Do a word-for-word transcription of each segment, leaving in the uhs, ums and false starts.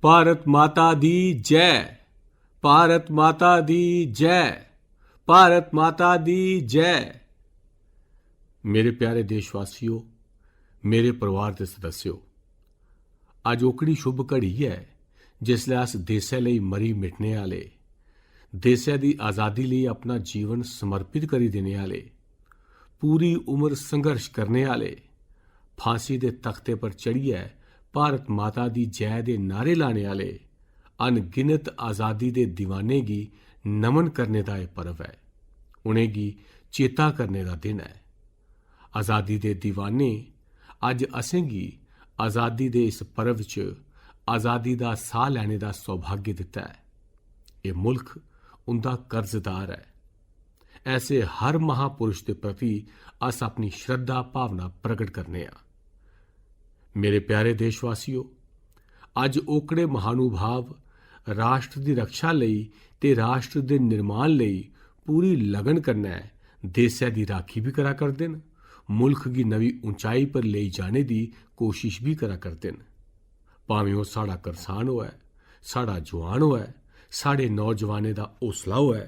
भारत माता दी जय। भारत माता दी जय। भारत माता दी जय। मेरे प्यारे देशवासियो, मेरे परिवार दे सदस्यो, अज्ज ओकड़ी शुभ घड़ी ऐ जिसलै अस देसै लेई मरी मिटने आह्ले, देसै दी आजादी लेई अपना जीवन समर्पित करी देने आह्ले, पूरी उम्र संघर्ष करने आह्ले, फांसी दे तख्ते पर चढ़ियै भारत माता दी जय दे नारे लाने आह्ले अनगिनत आजादी दे दीवाने गी नमन करने दा एह् पर्व ऐ। उ'नेंगी चेता करने दा दिन ऐ। आजादी दे दीवाने, अज्ज असेंगी आजादी दे इस पर्व च आजादी दा साह लैने दा सौभाग्य दित्ता ऐ। एह् मुल्ख उं'दा कर्जदार ऐ। ऐसे हर महापुरुष दे प्रति अस अपनी श्रद्धा भावना प्रगट करने आं। मेरे प्यारे देशवासियो, अज्ज ओकड़े महानुभाव राष्ट्र दी रक्षा लेई ते राष्ट्र दे निर्माण लेई पूरी लगन कन्नै देसै दी राखी बी करा करदे न, मुल्ख गी नमीं उंचाई पर लेई जाने दी कोशिश बी करा करदे न। भामें ओह् साढ़ा करसान होऐ, साढ़ा जुआन होऐ, साढ़े नौजवानें दा हौसला होऐ,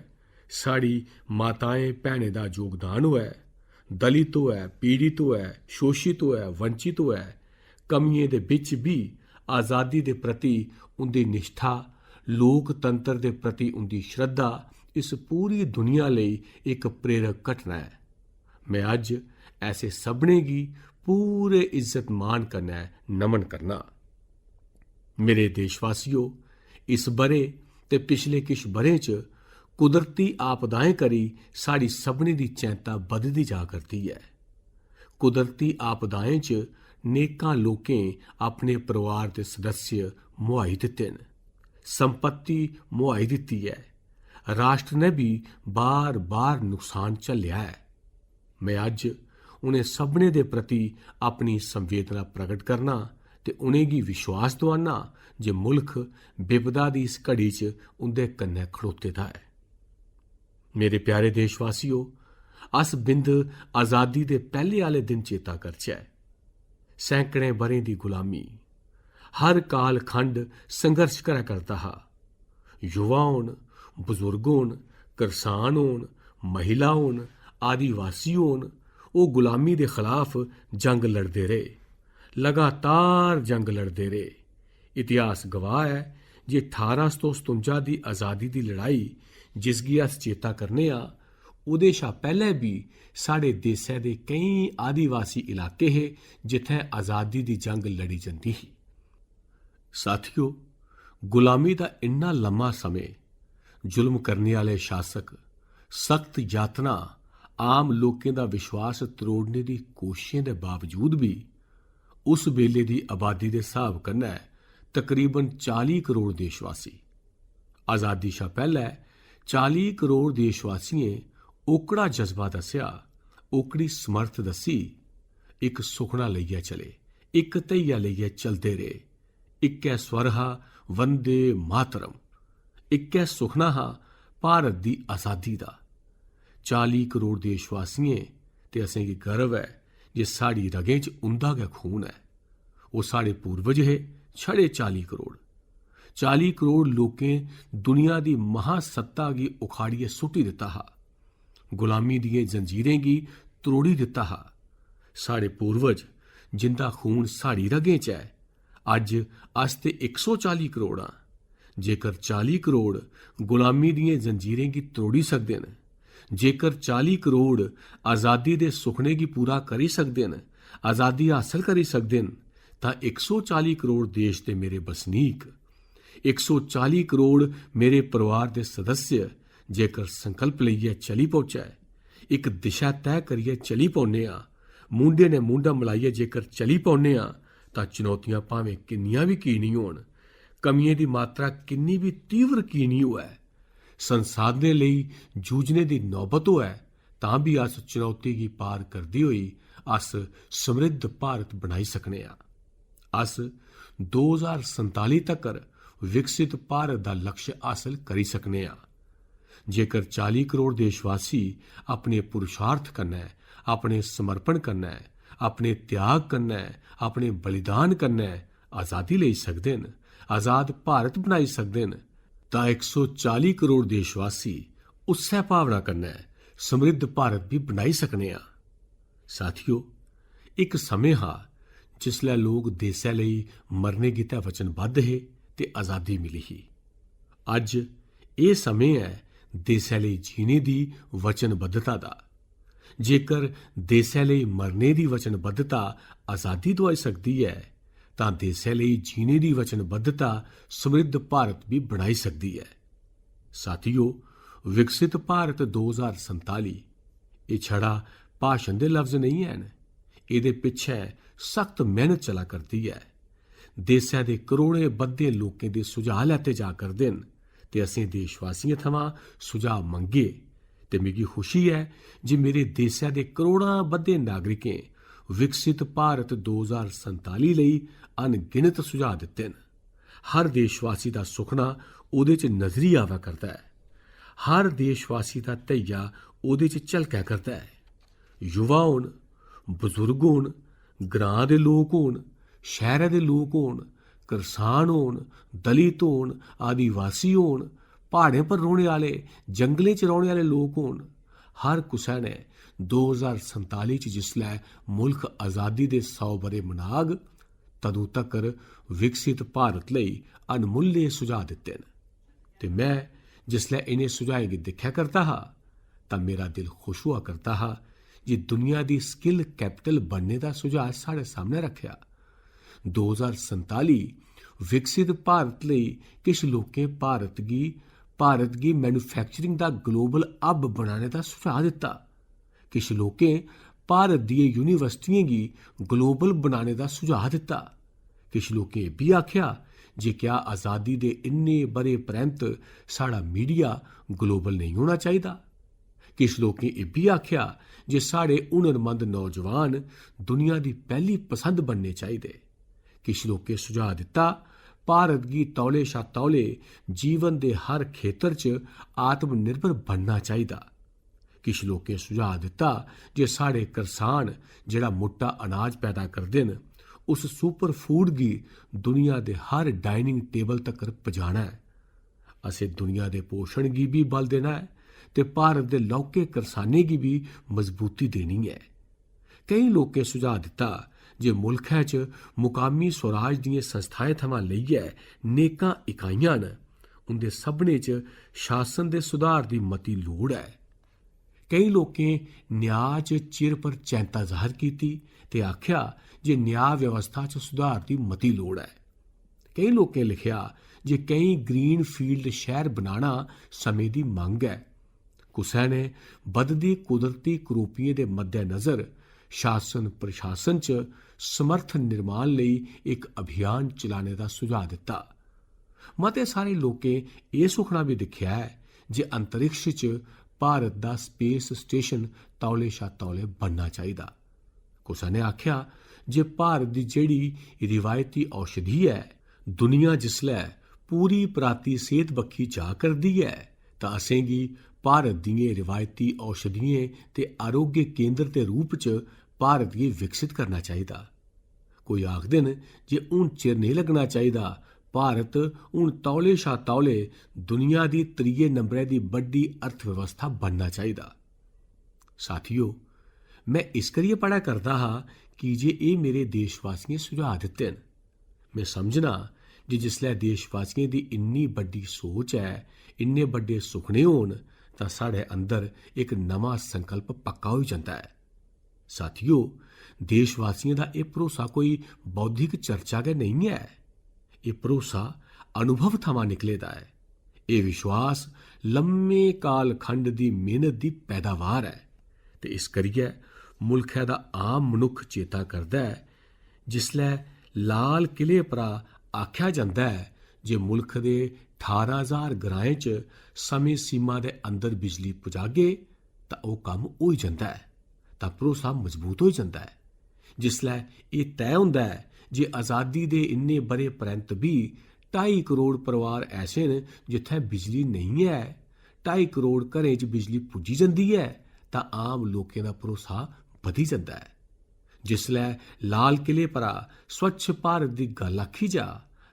साढ़ी माताएं भैनें दा योगदान होऐ, दलित होऐ, पीड़ित होऐ, शोशित होऐ, वंचित होऐ, कमियें दे बिच बी आजादी दे प्रति उं'दी निष्ठा, लोकतंत्र दे प्रति उं'दी श्रद्धा इस पूरी दुनिया लेई इक प्रेरक घटना ऐ। में अज्ज ऐसे सभनें गी पूरे इज्जत मान कन्नै नमन करना। मेरे देशवासियो, इस ब'रे ते पिछले किश ब'रें च कुदरती आपदाएं करी साढ़ी सभनें दी चैंता बधदी जा करदी ऐ। कुदरती आपदाएं च नेकां लोकें अपने परिवार दे सदस्य मुहाई दित्ते न, संपत्ति मुहाई दित्ती ऐ, राष्ट्र ने बी बार-बार नुकसान झल्लेआ ऐ। में अज्ज उ'नें सभनें दे प्रति अपनी संवेदना प्रगट करना ते उ'नेंगी विश्वास दोआना जे मुल्ख बिपदा दी इस घड़ी च उं'दे कन्नै खड़ोते दा ऐ। मेरे प्यारे देशवासियो, अस बिंद आजादी दे पैह्ले आह्ले दिन चेता करचै। सैकड़ें ब'रें दी गुलामी, हर कालखंड संघर्ष करै करदा हा। युवा होन, बजुर्ग होन, करसान होन, महिला होन, आदिवासी होन, ओह् गुलामी दे खलाफ जंग लड़दे रेह्, लगातार जंग लड़दे रेह्। इतिहास गवाह ऐ जे ठारां सौ सतुंजा दी आजादी दी लड़ाई, जिसगी अस चेता करने आं, ओह्दे शा पैह्लें बी साढ़े देसै दे केईं आदिवासी इलाके हे, जित्थें आजादी दी जंग लड़ी जंदी ही। साथियो, गुलामी दा इन्ना लम्मा समें, जुल्म करने आह्ले शासक, सख्त यातना, आम लोकें दा विश्वास त्रोड़ने दी कोशशें दे बावजूद बी उस बेले दी आबादी दे स्हाब कन्नै तकरीबन चाली करोड़ देशवासी, आजादी शा पैह्लै चाली करोड़ देशवासियें ओकड़ा जज्बा दस्सेआ, ओकड़ी समर्थ दस्सी, इक सुखना लेइयै चले, इक धैया लेइयै चलदे रेह्। इक्कै स्वर हा, वंदे मातरम। इक्कै सुखना हा, भारत दी आजादी दा। चाली करोड़ देशवासियें ते असेंगी गर्व ऐ जे साढ़ी रगें च उं'दा गै खून ऐ। ओह् साढ़े पूर्वज हे, छड़े चाली करोड़। चाली करोड़ लोकें दुनिया दी महासत्ता गी उखाड़ियै सुट्टी दित्ता हा, गुलामी दियें जंजीरें गी त्रोड़ी दित्ता हा। साढ़े पूर्वज, जिंदा खून साढ़ी रगें च ऐ, अज्ज अस ते इक सौ चाली करोड़ आं। जेकर चाली करोड़ गुलामी दियें जंजीरें गी त्रोड़ी सकदे न, जेकर चाली करोड़ आजादी दे सुखने गी पूरा करी सकदे न, आजादी हासल करी सकदे न, तां इक सौ चाली करोड़ देश दे मेरे बसनीक, इक सौ चाली करोड़ मेरे परिवार दे सदस्य जेकर संकल्प लेइयै चली पौचै, इक दिशा तय करियै चली पौने आं, मूंढे ने मूंढा मलाइयै जेकर चली पौने आं, तां चुनौतियां भामें किन्नियां बी की निं होन, कमियें दी मात्रा किन्नी बी तीव्र की निं होऐ, संसाधनें लेई जूझने दी नौबत होऐ, तां बी अस चुनौती गी पार करदे होई अस समृद्ध भारत बनाई सकने आं। अस दो ज्हार संताली तक्कर विकसित भारत दा लक्ष्य हासल करी सकने आं। जेकर चाली करोड़ देशवासी अपने पुरुषार्थ कन्नै, अपने समर्पण कन्नै, अपने त्याग कन्नै, अपने बलिदान कन्नै आजादी लेई सकदे न, आजाद भारत बनाई सकदे न, तां इक सौ चाली करोड़ देशवासी उस्सै भावना कन्नै समृद्ध भारत बी बनाई सकने आं। साथियो, इक समें हा जिसलै लोक देसै लेई मरने गितै वचनबद्ध हे ते आजादी मिली ही। अज्ज एह् समें ऐ देसै लेई जीने दी वचनबद्धता दा। जेकर देसै लेई मरने दी वचनबद्धता आजादी दोआई सकदी ऐ, तां देसै लेई जीने दी वचनबद्धता समृद्ध भारत बी बनाई सकदी ऐ। साथियो, विकसित भारत दो ज्हार संताली, एह् छड़ा भाशन दे लफ्ज नेईं हैन। एह्दे पिच्छै सख्त मेह्नत चला करदी ऐ। देसै दे करोड़ें बद्धे लोकें दे सुझाऽ लैते जा करदे न ते असें देशवासियें थमां सुझाऽ मंगे ते मिगी खुशी ऐ जे मेरे देसै दे करोड़ां बद्धे नागरिकें विकसित भारत दो ज्हार संताली लेई अनगिनत सुझाऽ दित्ते न। हर देशवासी दा सुखना ओह्दे च नजरी आवा करदा ऐ। हर देशवासी दा धैया ओह्दे च झलकै करदा ऐ। युवा होन, बजुर्ग होन, ग्रां दे लोक होन, शैह्रै दे लोक होन, करसान होन, दलित होन, आदिवासी होन, प्हाड़ें पर रौह्ने आह्ले, जंगलें च रौह्ने आह्ले लोक होन, हर कुसै ने दो ज्हार संताली च जिसलै मुल्ख आजादी दे सौ ब'रे मनाग, तदूं तकर विकसित भारत लेई अनमुल्ले सुझाऽ दित्ते न। ते में जिसलै इ'नें सुझाएं गी दिक्खै करदा हा, तां मेरा दिल खुश होआ करदा हा जे दुनिया दी स्किल कैपिटल बनने दा सुझाऽ साढ़े सामनै रक्खेआ। दो ज्हार संताली विकसित भारत लेई किश लोकें भारत गी, भारत गी मैन्युफैक्चरिंग दा ग्लोबल हब बनाने दा सुझाऽ दित्ता। किश लोकें भारत दियें यूनिवर्सिटियें गी ग्लोबल बनाने दा सुझाऽ दित्ता। किश लोकें एह् बी आखेआ जे क्या आजादी दे इन्ने ब'रे परैंत साढ़ा मीडिया ग्लोबल नेईं होना चाहिदा? किश लोकें एह् बी आखेआ जे साढ़े हुनरमंद नौजवान दुनिया दी पैह्ली पसंद बनने चाहिदे। किश लोकें सुझाऽ दित्ता, भारत गी तौले शा तौले जीवन दे हर खेतर च आत्मनिर्भर बनना चाहिदा। किश लोकें सुझाऽ दित्ता जे साढ़े करसान जेह्ड़ा मुट्टा अनाज पैदा करदे न, उस सुपर फूड गी दुनिया दे हर डाइनिंग टेबल तगर पजाना ऐ। असें दुनिया दे पोषण गी बी बल देना ऐ ते भारत दे लौह्के करसानें गी बी मजबूती देनी ऐ। केईं लोकें सुझाऽ दित्ता जे मुल्खै च मुकामी स्वराज दियें संस्थाएं थमां लेइयै नेकां इकाइयां न, उं'दे सभनें च शासन दे सुधार दी मती लोड़ ऐ। केईं लोकें न्याऽ च चिर पर चैंता जाहर कीती ते आखेआ जे न्याऽ व्यवस्था च सुधार दी मती लोड़ ऐ। केईं लोकें लिखेआ जे केईं ग्रीन फील्ड शैह्र बनाना समें दी मंग ऐ। कुसै ने बधदी कुदरती करोपियें दे मद्देनजर शासन प्रशासन च समर्थ निर्माण लेई इक अभियान चलाने दा सुझाऽ दित्ता। मते सारे लोकें एह् सुखना बी दिक्खेआ ऐ जे अंतरिक्ष च भारत दा स्पेस स्टेशन तौले शा तौले बनना चाहिदा। कुसै ने आखेआ जे भारत दी जेह्ड़ी रिवायती औषधि ऐ, दुनिया जिसलै पूरी पराती सेह्त बक्खी जा करदी ऐ, तां असेंगी भारत दियें रिवायती औषधियें ते आरोग्य केंद्र दे रूप च भारत गी विकसित करना चाहिदा। कोई आखदे न जे हून चिर नेईं लग्गना चाहिदा, भारत हून तौले शा तौले दुनिया दी त्रिये नंबरै दी बड्डी अर्थव्यवस्था बनना चाहिदा। साथियो, में इस करियै पढ़ा करदा हा की जे एह् मेरे देशवासियें सुझाऽ दित्ते न। में समझना जे जिसलै देशवासियें दी इन्नी बड्डी सोच ऐ, इन्ने बड्डे सुखने होन, तां साढ़े अंदर इक नमां संकल्प पक्का होई जंदा ऐ। साथियो, देशवासियें दा एह् भरोसा कोई बौद्धिक चर्चा गै नेईं ऐ। एह् भरोसा अनुभव थमां निकले दा ऐ। एह् विश्वास लम्मे कालखंड दी मेह्नत दी पैदावार ऐ ते इस करियै मुल्खै दा आम मनुक्ख चेता करदा ऐ जिसलै लाल किले परा आखेआ जंदा ऐ जे मुल्ख दे ठारां ज्हार ग्राएं च समें सीमा दे अंदर बिजली पुजागे तां ओह् कम्म होई जंदा ऐ, तां भरोसा मजबूत होई जंदा ऐ। जिसलै एह् तय होंदा ऐ जे आजादी दे इन्ने ब'रे परैंत बी ढाई करोड़ परिवार ऐसे न जित्थै बिजली नेईं ऐ, ढाई करोड़ घरें च बिजली पुज्जी जंदी ऐ, तां आम लोकें दा भरोसा बधी जंदा ऐ। जिसलै लाल किले परा स्वच्छ भारत दी गल्ल आखी जा,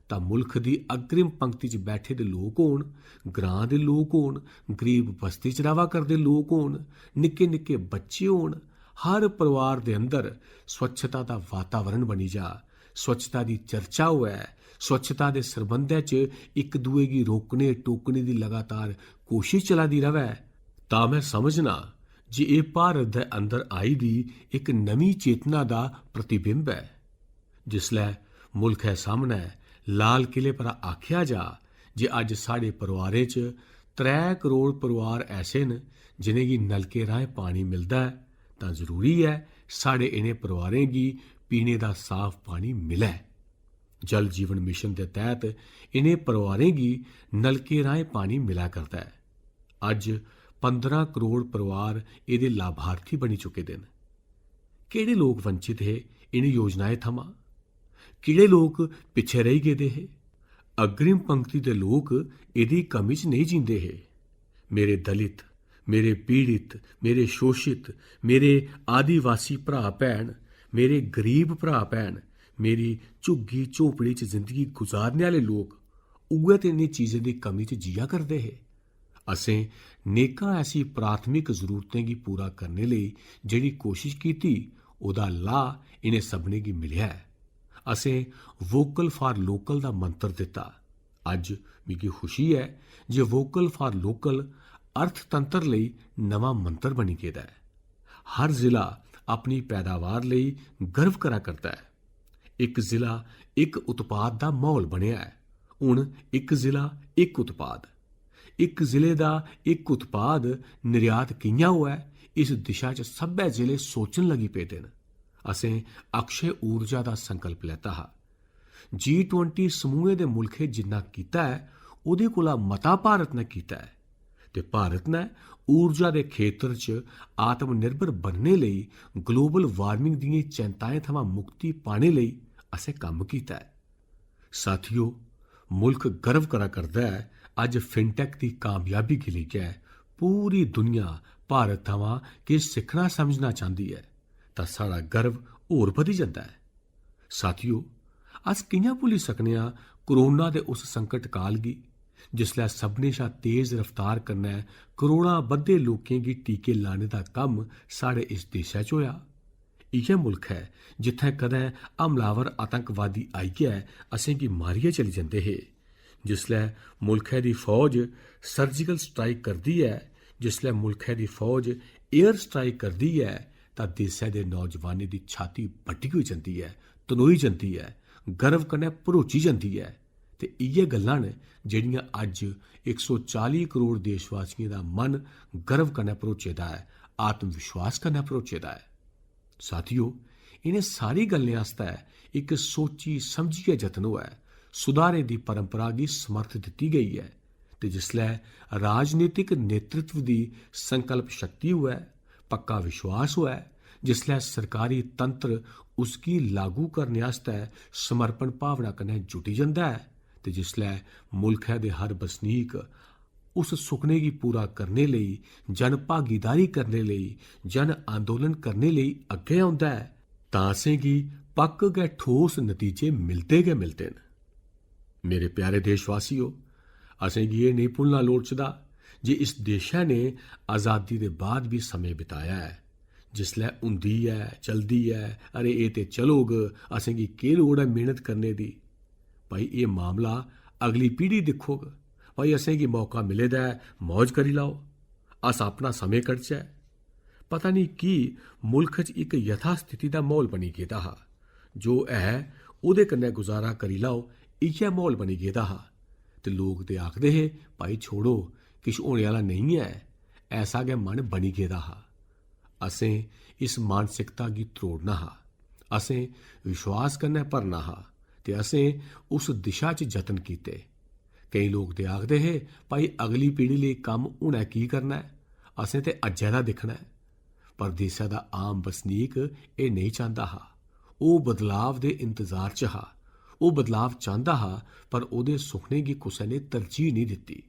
तां मुल्ख दी अग्रिम पंक्ति च बैठे दे लोक होन, ग्रां दे लोक होन, गरीब बस्ती च र'वा करदे लोक होन, निक्के-निक्के बच्चे होन, हर परिवार दे अंदर स्वच्छता दा वातावरण बनी जा, स्वच्छता दी चर्चा होऐ, स्वच्छता दे सरबंधै च इक दुए गी रोकने, टोकने दी लगातार कोशश चला दी र'वै, तां में समझना जे एह् भारत दे अंदर आई दी इक नमीं चेतना दा प्रतिबिंब ऐ। जिसलै मुल्खै सामनै लाल किले परा आखेआ जा जे अज्ज साढ़े परोआरें च त्रै करोड़ परोआर ऐसे न जिनेंगी नलके राहें पानी मिलदा ऐ, तां जरूरी ऐ साढ़े इ'नें परोआरें गी पीने दा साफ पानी मिलै। जल जीवन मिशन दे तैह्त इ'नें परोआरें गी नलके राहें पानी मिला करदा ऐ। अज्ज पंदरां करोड़ परोआर एह्दे लाभार्थी बनी चुके दे न। केह्ड़े लोक वंचित हे इ'नें योजनाएं थमां? केह्ड़े लोक पिच्छे रेही गेदे हे? अग्रिम पंक्ति दे लोक एह्दी कमी च नेईं जींदे हे। मेरे दलित, मेरे पीड़ित, मेरे शोषित, मेरे आदिवासी भ्राऽ भैन, मेरे गरीब भ्राऽ भैन, मेरी झुग्गी झोपड़ी च जिंदगी गुजारने आह्ले लोक, उ'ऐ ते इ'नें चीजें दी कमी च जिया करदे हे। असें नेकां ऐसी प्राथमिक जरूरतें गी पूरा करने लेई जेह्ड़ी कोशश कीती, ओह्दा लाह् इ'नें सभनें गी मिलेआ ऐ। असें वोकल फॉर लोकल दा मंत्र दित्ता। अज्ज मिगी खुशी ऐ जे वोकल फॉर लोकल अर्थतंत्र लेई नमां मंत्र बनी गेदा ऐ। हर जिला अपनी पैदावार लेई गर्व करा करदा ऐ। इक जिला, इक उत्पाद दा म्हौल बनेआ ऐ। हुन इक जिला, इक उत्पाद। इक जिले दा इक उत्पाद निर्यात कि'यां होऐ, इस दिशा च सब्भै जिले सोचन लगी पेदे न। असें अक्षय ऊर्जा दा संकल्प लैता हा। जी ट्वेंटी समूहें दे मुल्खें जिन्ना कीता ऐ, ओह्दे कोला मता भारत ने कीता ऐ। ते भारत ने ऊर्जा दे खेतर च आत्मनिर्भर बनने लेई, ग्लोबल वार्मिंग दियें चैंताएं थमां मुक्ति पाने लेई असें कम्म कीता ऐ। साथियो, मुल्ख गर्व करा करदा ऐ अज्ज फिनटेक दी कामयाबी गी लेइयै। पूरी दुनिया भारत थमां किश सिक्खना समझना चांह्दी ऐ, तां साढ़ा गर्व होर बधी जंदा ऐ। साथियो, अस कि'यां भुल्ली सकने आं कोरोना दे उस संकट काल गी, जिसलै सभनें शा तेज रफ्तार कन्नै करोड़ां बद्धे लोकें गी टीके लाने दा कम्म साढ़े इस देशै च होआ? इ'यै मुल्ख ऐ जित्थै कदें हमलावर आतंकवादी आइयै असेंगी मारियै चली जंदे हे। जिसलै मुल्खै दी फौज सर्जिकल स्ट्राइक करदी ऐ, जिसलै मुल्खै दी फौज एयर स्ट्राइक करदी ऐ, तां देसै दे नौजवानें दी छाती बड्डी होई जंदी ऐ, तनोई जंदी ऐ, गर्व कन्नै भरोची जंदी ऐ। ते इ'यै गल्लां न जेह्ड़ियां अज्ज इक सौ चाली करोड़ देशवासियें दा मन गर्व कन्नै भरोचे दा ऐ, आत्मविश्वास कन्नै भरोचे दा ऐ। साथियो, इ'नें सारी गल्लें आस्तै इक सोची समझियै जतन होऐ, सुधारें दी परंपरा गी समर्थ दित्ती गेई ऐ। ते जिसलै राजनीतिक नेतृत्व दी संकल्प शक्ति होऐ, पक्का विश्वास होऐ, जिसलै सरकारी तंत्र उसगी लागू करने आस्तै समर्पण भावना कन्नै जुटी जंदा ऐ, ते जिसलै मुल्खै दे हर बसनीक उस सुखने गी पूरा करने लेई, जन भागीदारी करने लेई, जन आंदोलन करने लेई अग्गें औंदा ऐ, तां असेंगी पक्क गै ठोस नतीजे मिलदे गै मिलदे न। मेरे प्यारे देशवासियो, असेंगी एह् नेईं भुल्लना लोड़चदा जे इस देशै ने आजादी दे बाद बी समें बिताया ऐ। जिसलै हुंदी ऐ, चलदी ऐ, अरे एह् ते चलोग, असेंगी केह् लोड़ ऐ मेह्नत करने दी? भाई, एह् मामला अगली पीढ़ी दिक्खोग। भाई, असेंगी मौका मिले दा ऐ, मौज करी लैओ, अस अपना समें कड्ढचै। पता नेईं की मुल्ख च इक यथास्थिति दा म्हौल बनी गेदा हा। जो ऐ, ओह्दे कन्नै गुजारा करी लैओ, इ'यै म्हौल बनी गेदा हा। ते लोक ते आखदे हे, "भाई छोड़ो, किश होने आह्ला नेईं ऐ।" ऐसा गै मन बनी गेदा हा। असें इस मानसिकता गी त्रोड़ना हा। असें विश्वास कन्नै भरना हा ते असें उस दिशा च जतन कीते। केईं लोक ते आखदे हे, "भाई, अगली पीढ़ी लेई कम्म हुनै की करना ऐ? असें ते अज्जै दा दिक्खना ऐ।" पर देसै दा आम बसनीक एह् नेईं चांह्दा हा। ओह् बदलाव दे इंतजार च हा। ओह् बदलाव चांह्दा हा, पर ओह्दे सुखने गी कुसै ने तरजीह् नेईं दित्ती।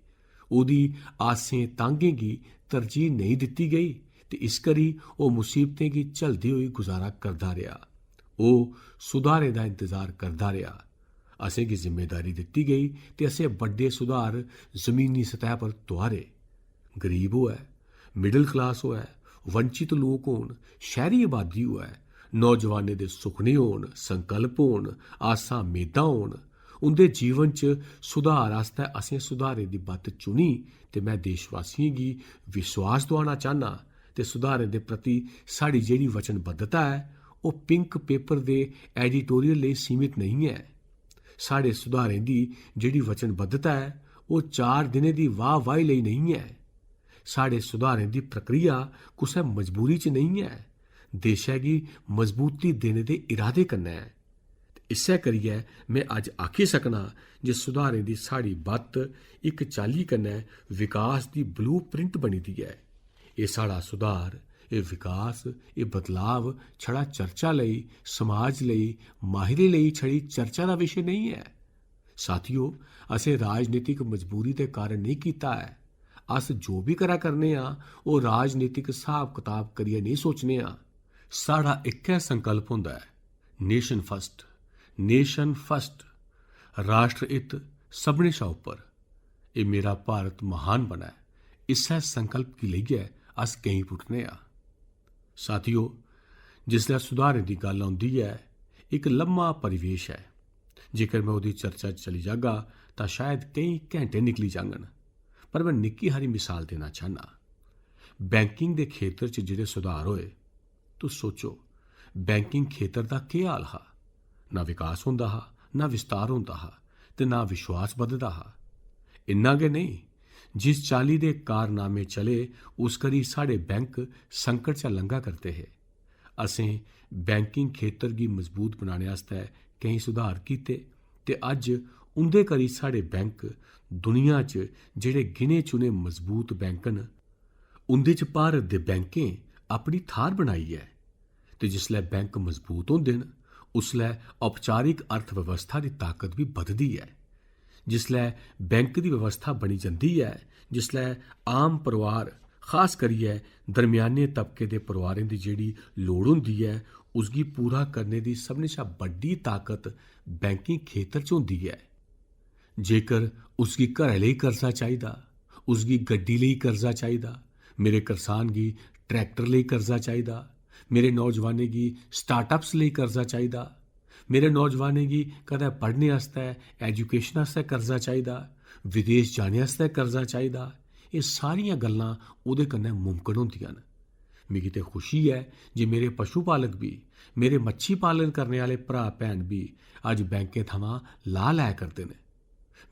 ओह्दी आसें तांह्गें गी तरजीह् नेईं दित्ती गेई ते इस करी ओह् मुसीबतें गी झलदे होई गुजारा करदा रेहा। ओह् सुधारें दा इंतजार करदा रेहा। असेंगी जिम्मेदारी दित्ती गेई ते असें बड्डे सुधार जमीनी सतह पर तुआरे। गरीब होऐ, मिडल क्लास होऐ, वंचित लोक होन, शैह्री आबादी होऐ, नौजवानें दे सुखने होन, संकल्प होन, आसां मेदां होन, उं'दे जीवन च सुधार आस्तै असें सुधारें दी बत्त चुनी ते में देशवासियें गी विश्वास दोआना चाह्न्नां ते सुधारें दे प्रति साढ़ी जेह्ड़ी वचनबद्धता ऐ, ओह् पिंक पेपर दे एडिटोरियल लेई सीमित नेईं ऐ। साढ़े सुधारें दी जेह्ड़ी वचनबद्धता ऐ, ओह् चार दिनें दी वाह-वाही लेई नेईं ऐ। साढ़े सुधारें दी प्रक्रिया कुसै मजबूरी च नेईं ऐ। देशै गी मजबूती देने दे इरादे कन्नै ऐ। ते इस्सै करियै में अज्ज आखी सकनां जे सुधारें दी साढ़ी बत्त इक चाल्ली कन्नै विकास दी ब्लूप्रिंट बनी दी ऐ। एह् साढ़ा सुधार, एह् विकास, एह् बदलाव छड़ा चर्चा लेई, समाज लेई, माहिरें लेई छड़ी चर्चा दा विशे नेईं ऐ। साथियो, असें राजनीतिक मजबूरी दे कारण नेईं कीता ऐ। अस जो बी करा करने आं, ओह् राजनीतिक स्हाब कताब करियै नेईं सोचने आं। साढ़ा इक्कै संकल्प होंदा ऐ, नेशन फर्स्ट, नेशन फर्स्ट, राष्ट्र हित सभनें शा उप्पर। एह् मेरा भारत महान बनै, इस्सै संकल्प गी लेइयै अस गैईं पुट्टने आं। साथियो, जिसलै सुधारें दी गल्ल औंदी ऐ, इक लम्मा परिवेश ऐ। जेकर में ओह्दी चर्चा च चली जागा, तां शायद केईं घैंटे निकली जाङन, पर में निक्की हारी मिसाल देना चाह्न्नां। बैंकिंग दे खेतर च जेह्ड़े सुधार होए, तुस सोचो, बैंकिंग खेतर दा केह् हाल हा? ना विकास होंदा हा, ना विस्तार होंदा हा, ते ना विश्वास बधदा हा। इन्ना गै नेईं, जिस चाल्ली दे कारनामे चले, उस करी साढ़े बैंक संकट चा लंघा करदे हे। असें बैंकिंग खेतर गी मजबूत बनाने आस्तै केईं सुधार कीते ते अज्ज उं'दे करी साढ़े बैंक दुनिया च जेह्ड़े गिने चुने मजबूत बैंक न, उं'दे च भारत दे बैंकें अपनी थाह्र बनाई ऐ। ते जिसलै बैंक मजबूत होंदे न, उसलै औपचारिक अर्थव्यवस्था दी ताकत बी बधदी ऐ। जिसलै बैंक दी व्यवस्था बनी जंदी ऐ, जिसलै आम परोआर, खास करियै दरम्याने तबके दे परोआरें दी जेह्ड़ी लोड़ होंदी ऐ, उसगी पूरा करने दी सभनें शा बड्डी ताकत बैंकिंग खेतर च होंदी ऐ। जेकर उसगी घरै लेई कर्जा चाहिदा, उसगी गड्डी लेई कर्जा चाहिदा, मेरे करसान गी ट्रैक्टर लेई कर्जा चाहिदा, मेरे नौजवानें गी स्टार्टअप्स लेई कर्जा चाहिदा, मेरे नौजवानें गी कदें पढ़ने आस्तै, एजुकेशन आस्तै कर्जा चाहिदा, विदेश जाने आस्तै कर्जा चाहिदा, एह् सारियां गल्लां ओह्दे कन्नै मुमकन होंदियां न। मिगी ते खुशी ऐ जे मेरे पशु पालक बी, मेरे मच्छी पालन करने आह्ले भ्राऽ भैन बी अज्ज बैंकें थमां लाह् लै करदे न।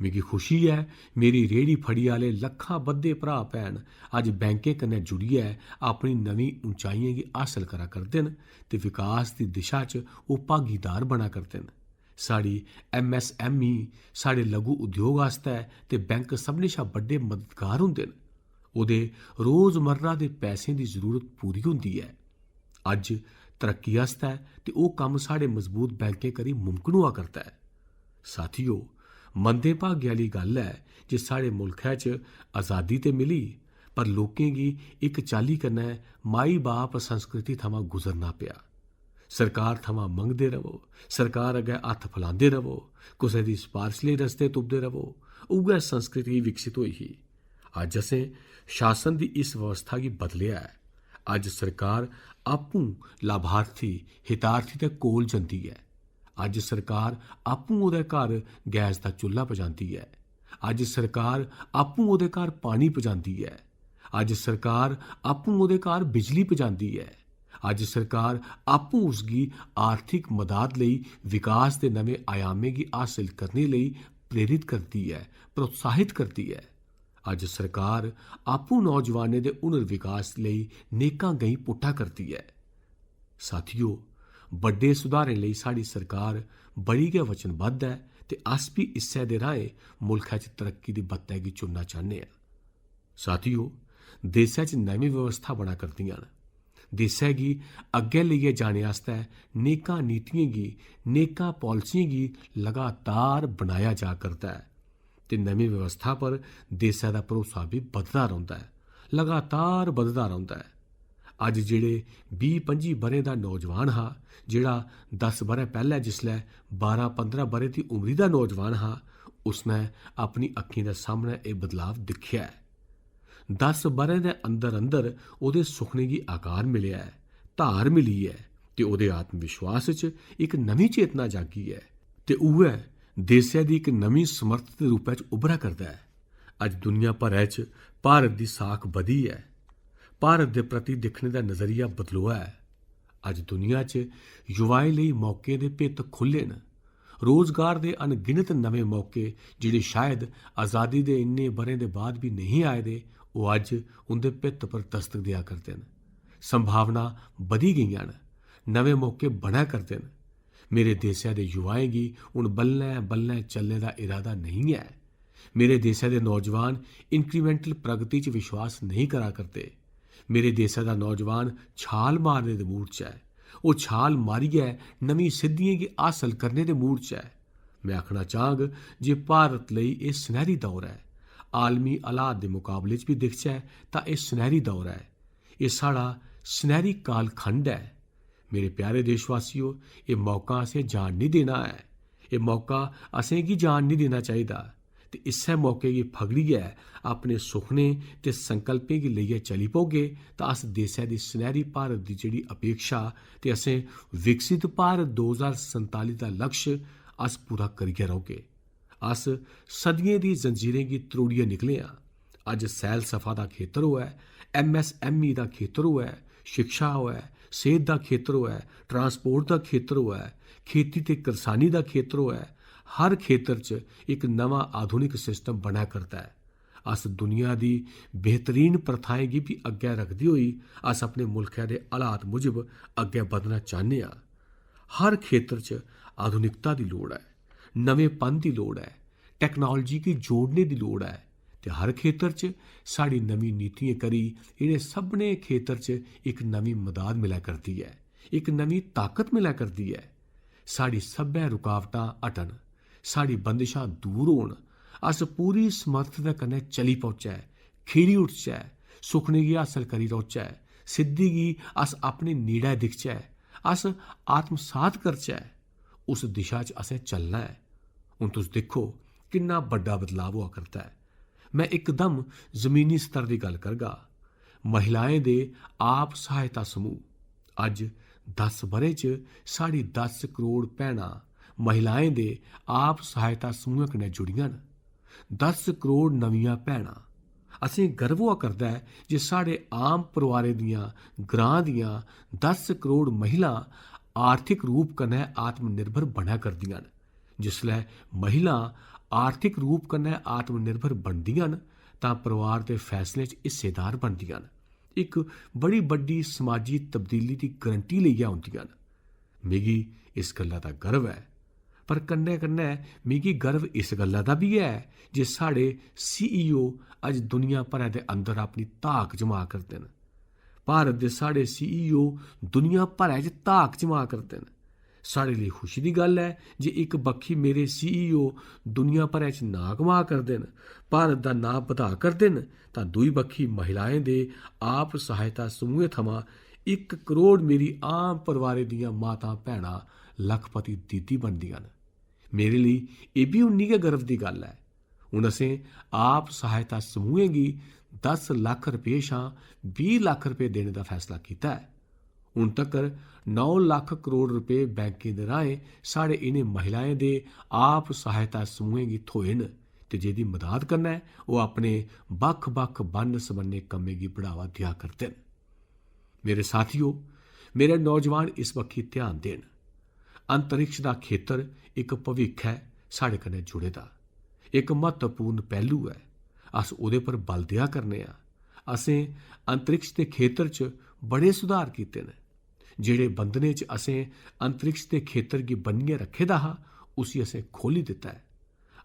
मिगी खुशी ऐ, मेरी रेह्ड़ी फड़ी आह्ले लक्खां बद्धे भ्राऽ भैन अज्ज बैंकें कन्नै जुड़ियै अपनी नमीं उंचाइयें गी हासल करा करदे न ते विकास दी दिशा च ओह् भागीदार बना करदे न। साढ़ी एम एस एम ई, साढ़े लघु उद्योग आस्तै ते बैंक सभनें शा बड्डे मददगार होंदे न। ओह्दे रोजमर्रा दे पैसें दी जरूरत पूरी होंदी ऐ। अज्ज तरक्की आस्तै ते ओह् कम्म साढ़े मजबूत बैंकें करी मुमकन होआ करदा ऐ। साथियो, मंदे भागे आह्ली गल्ल ऐ जे साढ़े मुल्खै च अजादी ते मिली, पर लोकें गी इक चाल्ली कन्नै माई बाप संस्कृति थमां गुजरना पेआ। सरकार थमां मंगदे रवो, सरकार अग्गै हत्थ फलांदे रवो, कुसै दी सफारश लेई रस्ते तुपदे रवो, उ'ऐ संस्कृति विकसित होई ही। अज्ज असें शासन दी इस व्यवस्था गी बदलेआ ऐ। अज्ज सरकार आपूं लाभार्थी, हितार्थी दे कोल जंदी ऐ। अज्ज सरकार आपूं ओह्दे घर गैस दा चु'ल्ला पजांदी ऐ। अज्ज सरकार आपूं ओह्दे घर पानी पजांदी ऐ। अज्ज सरकार आपूं ओह्दे घर बिजली पजांदी ऐ। अज्ज सरकार आपूं उसगी आर्थिक मदाद लेई विकास दे नमें आयामें गी हासल करने लेई प्रेरित करदी ऐ, प्रोत्साहित करदी ऐ। अज्ज सरकार आपूं नौजवानें दे हुनर विकास लेई नेकां गैईं पुट्टा करदी ऐ। साथियो, बड्डे सुधारें लेई साढ़ी सरकार बड़ी गै वचनबद्ध ऐ ते अस बी इस्सै दे राहें मुल्खै च तरक्की दी बत्तै गी चुनना चाह्न्ने आं। साथियो, देसै च नमीं व्यवस्था बना करदियां न। देसै गी अग्गै लेइयै जाने आस्तै नेकां नीतियें गी, नेकां पालिसियें गी लगातार बनाया जा करदा ऐ ते नमीं व्यवस्था पर देसै दा भरोसा बी बधदा रौंह्दा ऐ, लगातार बधदा रौंह्दा ऐ। अज्ज जेह्ड़े बीह् पंजी ब'रें दा नौजवान हा, जेह्ड़ा दस ब'रें पैह्लै जिसलै बारां पंदरां ब'रें दी उमरी दा नौजवान हा, उसनै अपनी अक्खीं दे सामनै एह् बदलाव दिक्खेआ ऐ। दस ब'रें दे अंदर-अंदर ओह्दे सुखने गी आकार मिलेआ ऐ, धार मिली ऐ ते ओह्दे आत्मविश्वास च इक नमीं चेतना जागी ऐ ते उ'ऐ देसै दी इक नमीं समर्थ दे रूपै च उब्भरा करदा ऐ। अज्ज दुनिया भरै च भारत दी साख बधी ऐ। भारत दे प्रति दिक्खने दा नजरिया बदलोआ ऐ। अज्ज दुनिया च युवाएं लेई मौकें दे भित्त खु'ल्ले न। रोजगार दे अनगिनत नमें मौके, जेह्ड़े शायद आजादी दे इन्ने ब'रें दे बाद बी नेईं आए दे, ओह् अज्ज उं'दे भित्त पर दस्तक देआ करदे न। संभावना बधी गेइयां न, नमें मौके बनै करदे न। मेरे देसै दे युवाएं गी हून बल्लें-बल्लें चलने दा इरादा नेईं ऐ। मेरे देसै दे नौजवान incremental प्रगति च विश्वास नेईं करा करदे। मेरे देसै दा नौजवान छाल मारने दे मूड च ऐ। ओह् छाल मारियै नमीं सिद्धियें गी हासल करने दे मूड च ऐ। में आखना चाह्ङ जे भारत लेई एह् सनैह्री दौर ऐ। आलमी हालात दे मकाबले च बी दिखचै तां एह् सनैह्री दौर ऐ। एह् साढ़ा सनैह्री कालखंड ऐ। मेरे प्यारे देशवासियो, एह् मौका असें जान निं देना ऐ। एह् मौका असेंगी जान निं देना चाहिदा। ते इस्सै मौके गी फगड़ियै अपने सुखने ते संकल्पें गी लेइयै चली पौगे तां अस देसै दी सनैह्री भारत दी जेह्ड़ी अपेक्षा ते असें विकसित भारत दो ज्हार संताली दा लक्ष्य अस पूरा करियै रौह्गे। अस सदियें दी जंजीरें गी त्रोड़ियै निकले आं। अज्ज सैलसफा दा खेतर होऐ, एमएसएमई दा खेतर होऐ, शिक्षा होऐ, सेह्त दा खेतर होऐ, ट्रांसपोर्ट दा खेतर होऐ, खेती ते करसानी दा खेतर होऐ, हर खेतर च इक नमां आधुनिक सिस्टम बनै करदा ऐ। अस दुनिया दी बेहतरीन प्रथाएं गी बी अग्गै रखदे होई अस अपने मुल्खै दे हालात मुजब अग्गै बधना चाह्न्ने आं। हर खेतर च आधुनिकता दी लोड़ ऐ, नमेंपन दी लोड़ ऐ, टैक्नोलाजी गी जोड़ने दी लोड़ ऐ ते हर खेतर च साढ़ी नमीं नीतियें करी इ'नें सभनें खेतर च इक नमीं मदाद मिलै करदी ऐ, इक नमीं ताकत मिलै करदी ऐ। साढ़ी सब्भै रुकावटां हटन, साढ़ी बंदिशां दूर होन, अस पूरी समर्थ दे कन्नै चली पौचै, खिड़ी उठचै, सुखने गी हासल करी रौह्चै, सिद्धि गी अस अपने नेड़ै दिखचै, अस आत्मसात करचै। उस दिशा च असें चलना ऐ। हून तुस दिक्खो किन्ना बड्डा बदलाव होआ करदा ऐ। में इकदम जमीनी स्तर दी गल्ल करगा। महिलाएं दे आप सहायता समूह। अज्ज दस ब'रें च साढ़ी दस करोड़ भैनां महिलाएं दे आप सहायता समूहें कन्नै जुड़ियां न। दस करोड़ नमियां भैनां। असें गर्व होआ करदा ऐ जे साढ़े आम परोआरें दियां, ग्रां दियां दस करोड़ महिलां आर्थिक रूप कन्नै आत्मनिर्भर बनै करदियां न। जिसलै महिलां आर्थिक रूप कन्नै आत्मनिर्भर बनदियां न तां परोआर दे फैसलें च हिस्सेदार बनदियां न। इक बड़ी बड्डी समाजी तब्दीली दी गारंटी लेइयै औंदियां न। मिगी इस गल्ला दा गर्व ऐ, पर कन्नै-कन्नै मिगी गर्व इस गल्ला दा बी ऐ जे साढ़े सीईओ अज्ज दुनिया भरै दे अंदर अपनी धाक जमा करदे न। भारत दे साढ़े सीईओ दुनिया भरै च धाक जमा करदे न। साढ़े लेई खुशी दी गल्ल ऐ जे इक बक्खी मेरे सीईओ दुनिया भरै च नांऽ कमा करदे न, भारत दा नांऽ बधा करदे न, तां दूई बक्खी महिलाएं दे आप सहायता समूहें थमां इक करोड़ मेरी आम परोआरै दियां मातां भैनां लखपति दीदी बनदियां न। मेरे लेई एह् बी उन्नी गै गर्व दी गल्ल ऐ। हून असें आप सहायता समूहें गी दस लक्ख रपेऽ शा बीह् लक्ख रपेऽ देने दा फैसला कीता ऐ। हून तक्कर नौ लक्ख करोड़ रपेऽ बैंकें दे राहें साढ़े इ'नें महिलाएं दे आप सहायता समूहें गी थ्होए न ते जेह्दी मदाद कन्नै ओह् अपने बक्ख-बक्ख बन्न-सबन्ने कम्में गी बढ़ावा देआ करदे न। मेरे साथियो, मेरे नौजवान इस बक्खी ध्यान देन। अंतरिक्ष दा खेतर इक भविक्ख ऐ साढ़े कन्नै जुड़े दा, इक म्हत्तवपूर्ण पैह्लू ऐ। अस ओह्दे पर बल देआ करने आं। असें अंतरिक्ष दे खेतर च बड़े सुधार कीते न। जेह्ड़े बंधने च असें अंतरिक्ष दे खेतर गी बन्नियै रक्खे दा हा, उसी असें खोह्ल्ली दित्ता ऐ।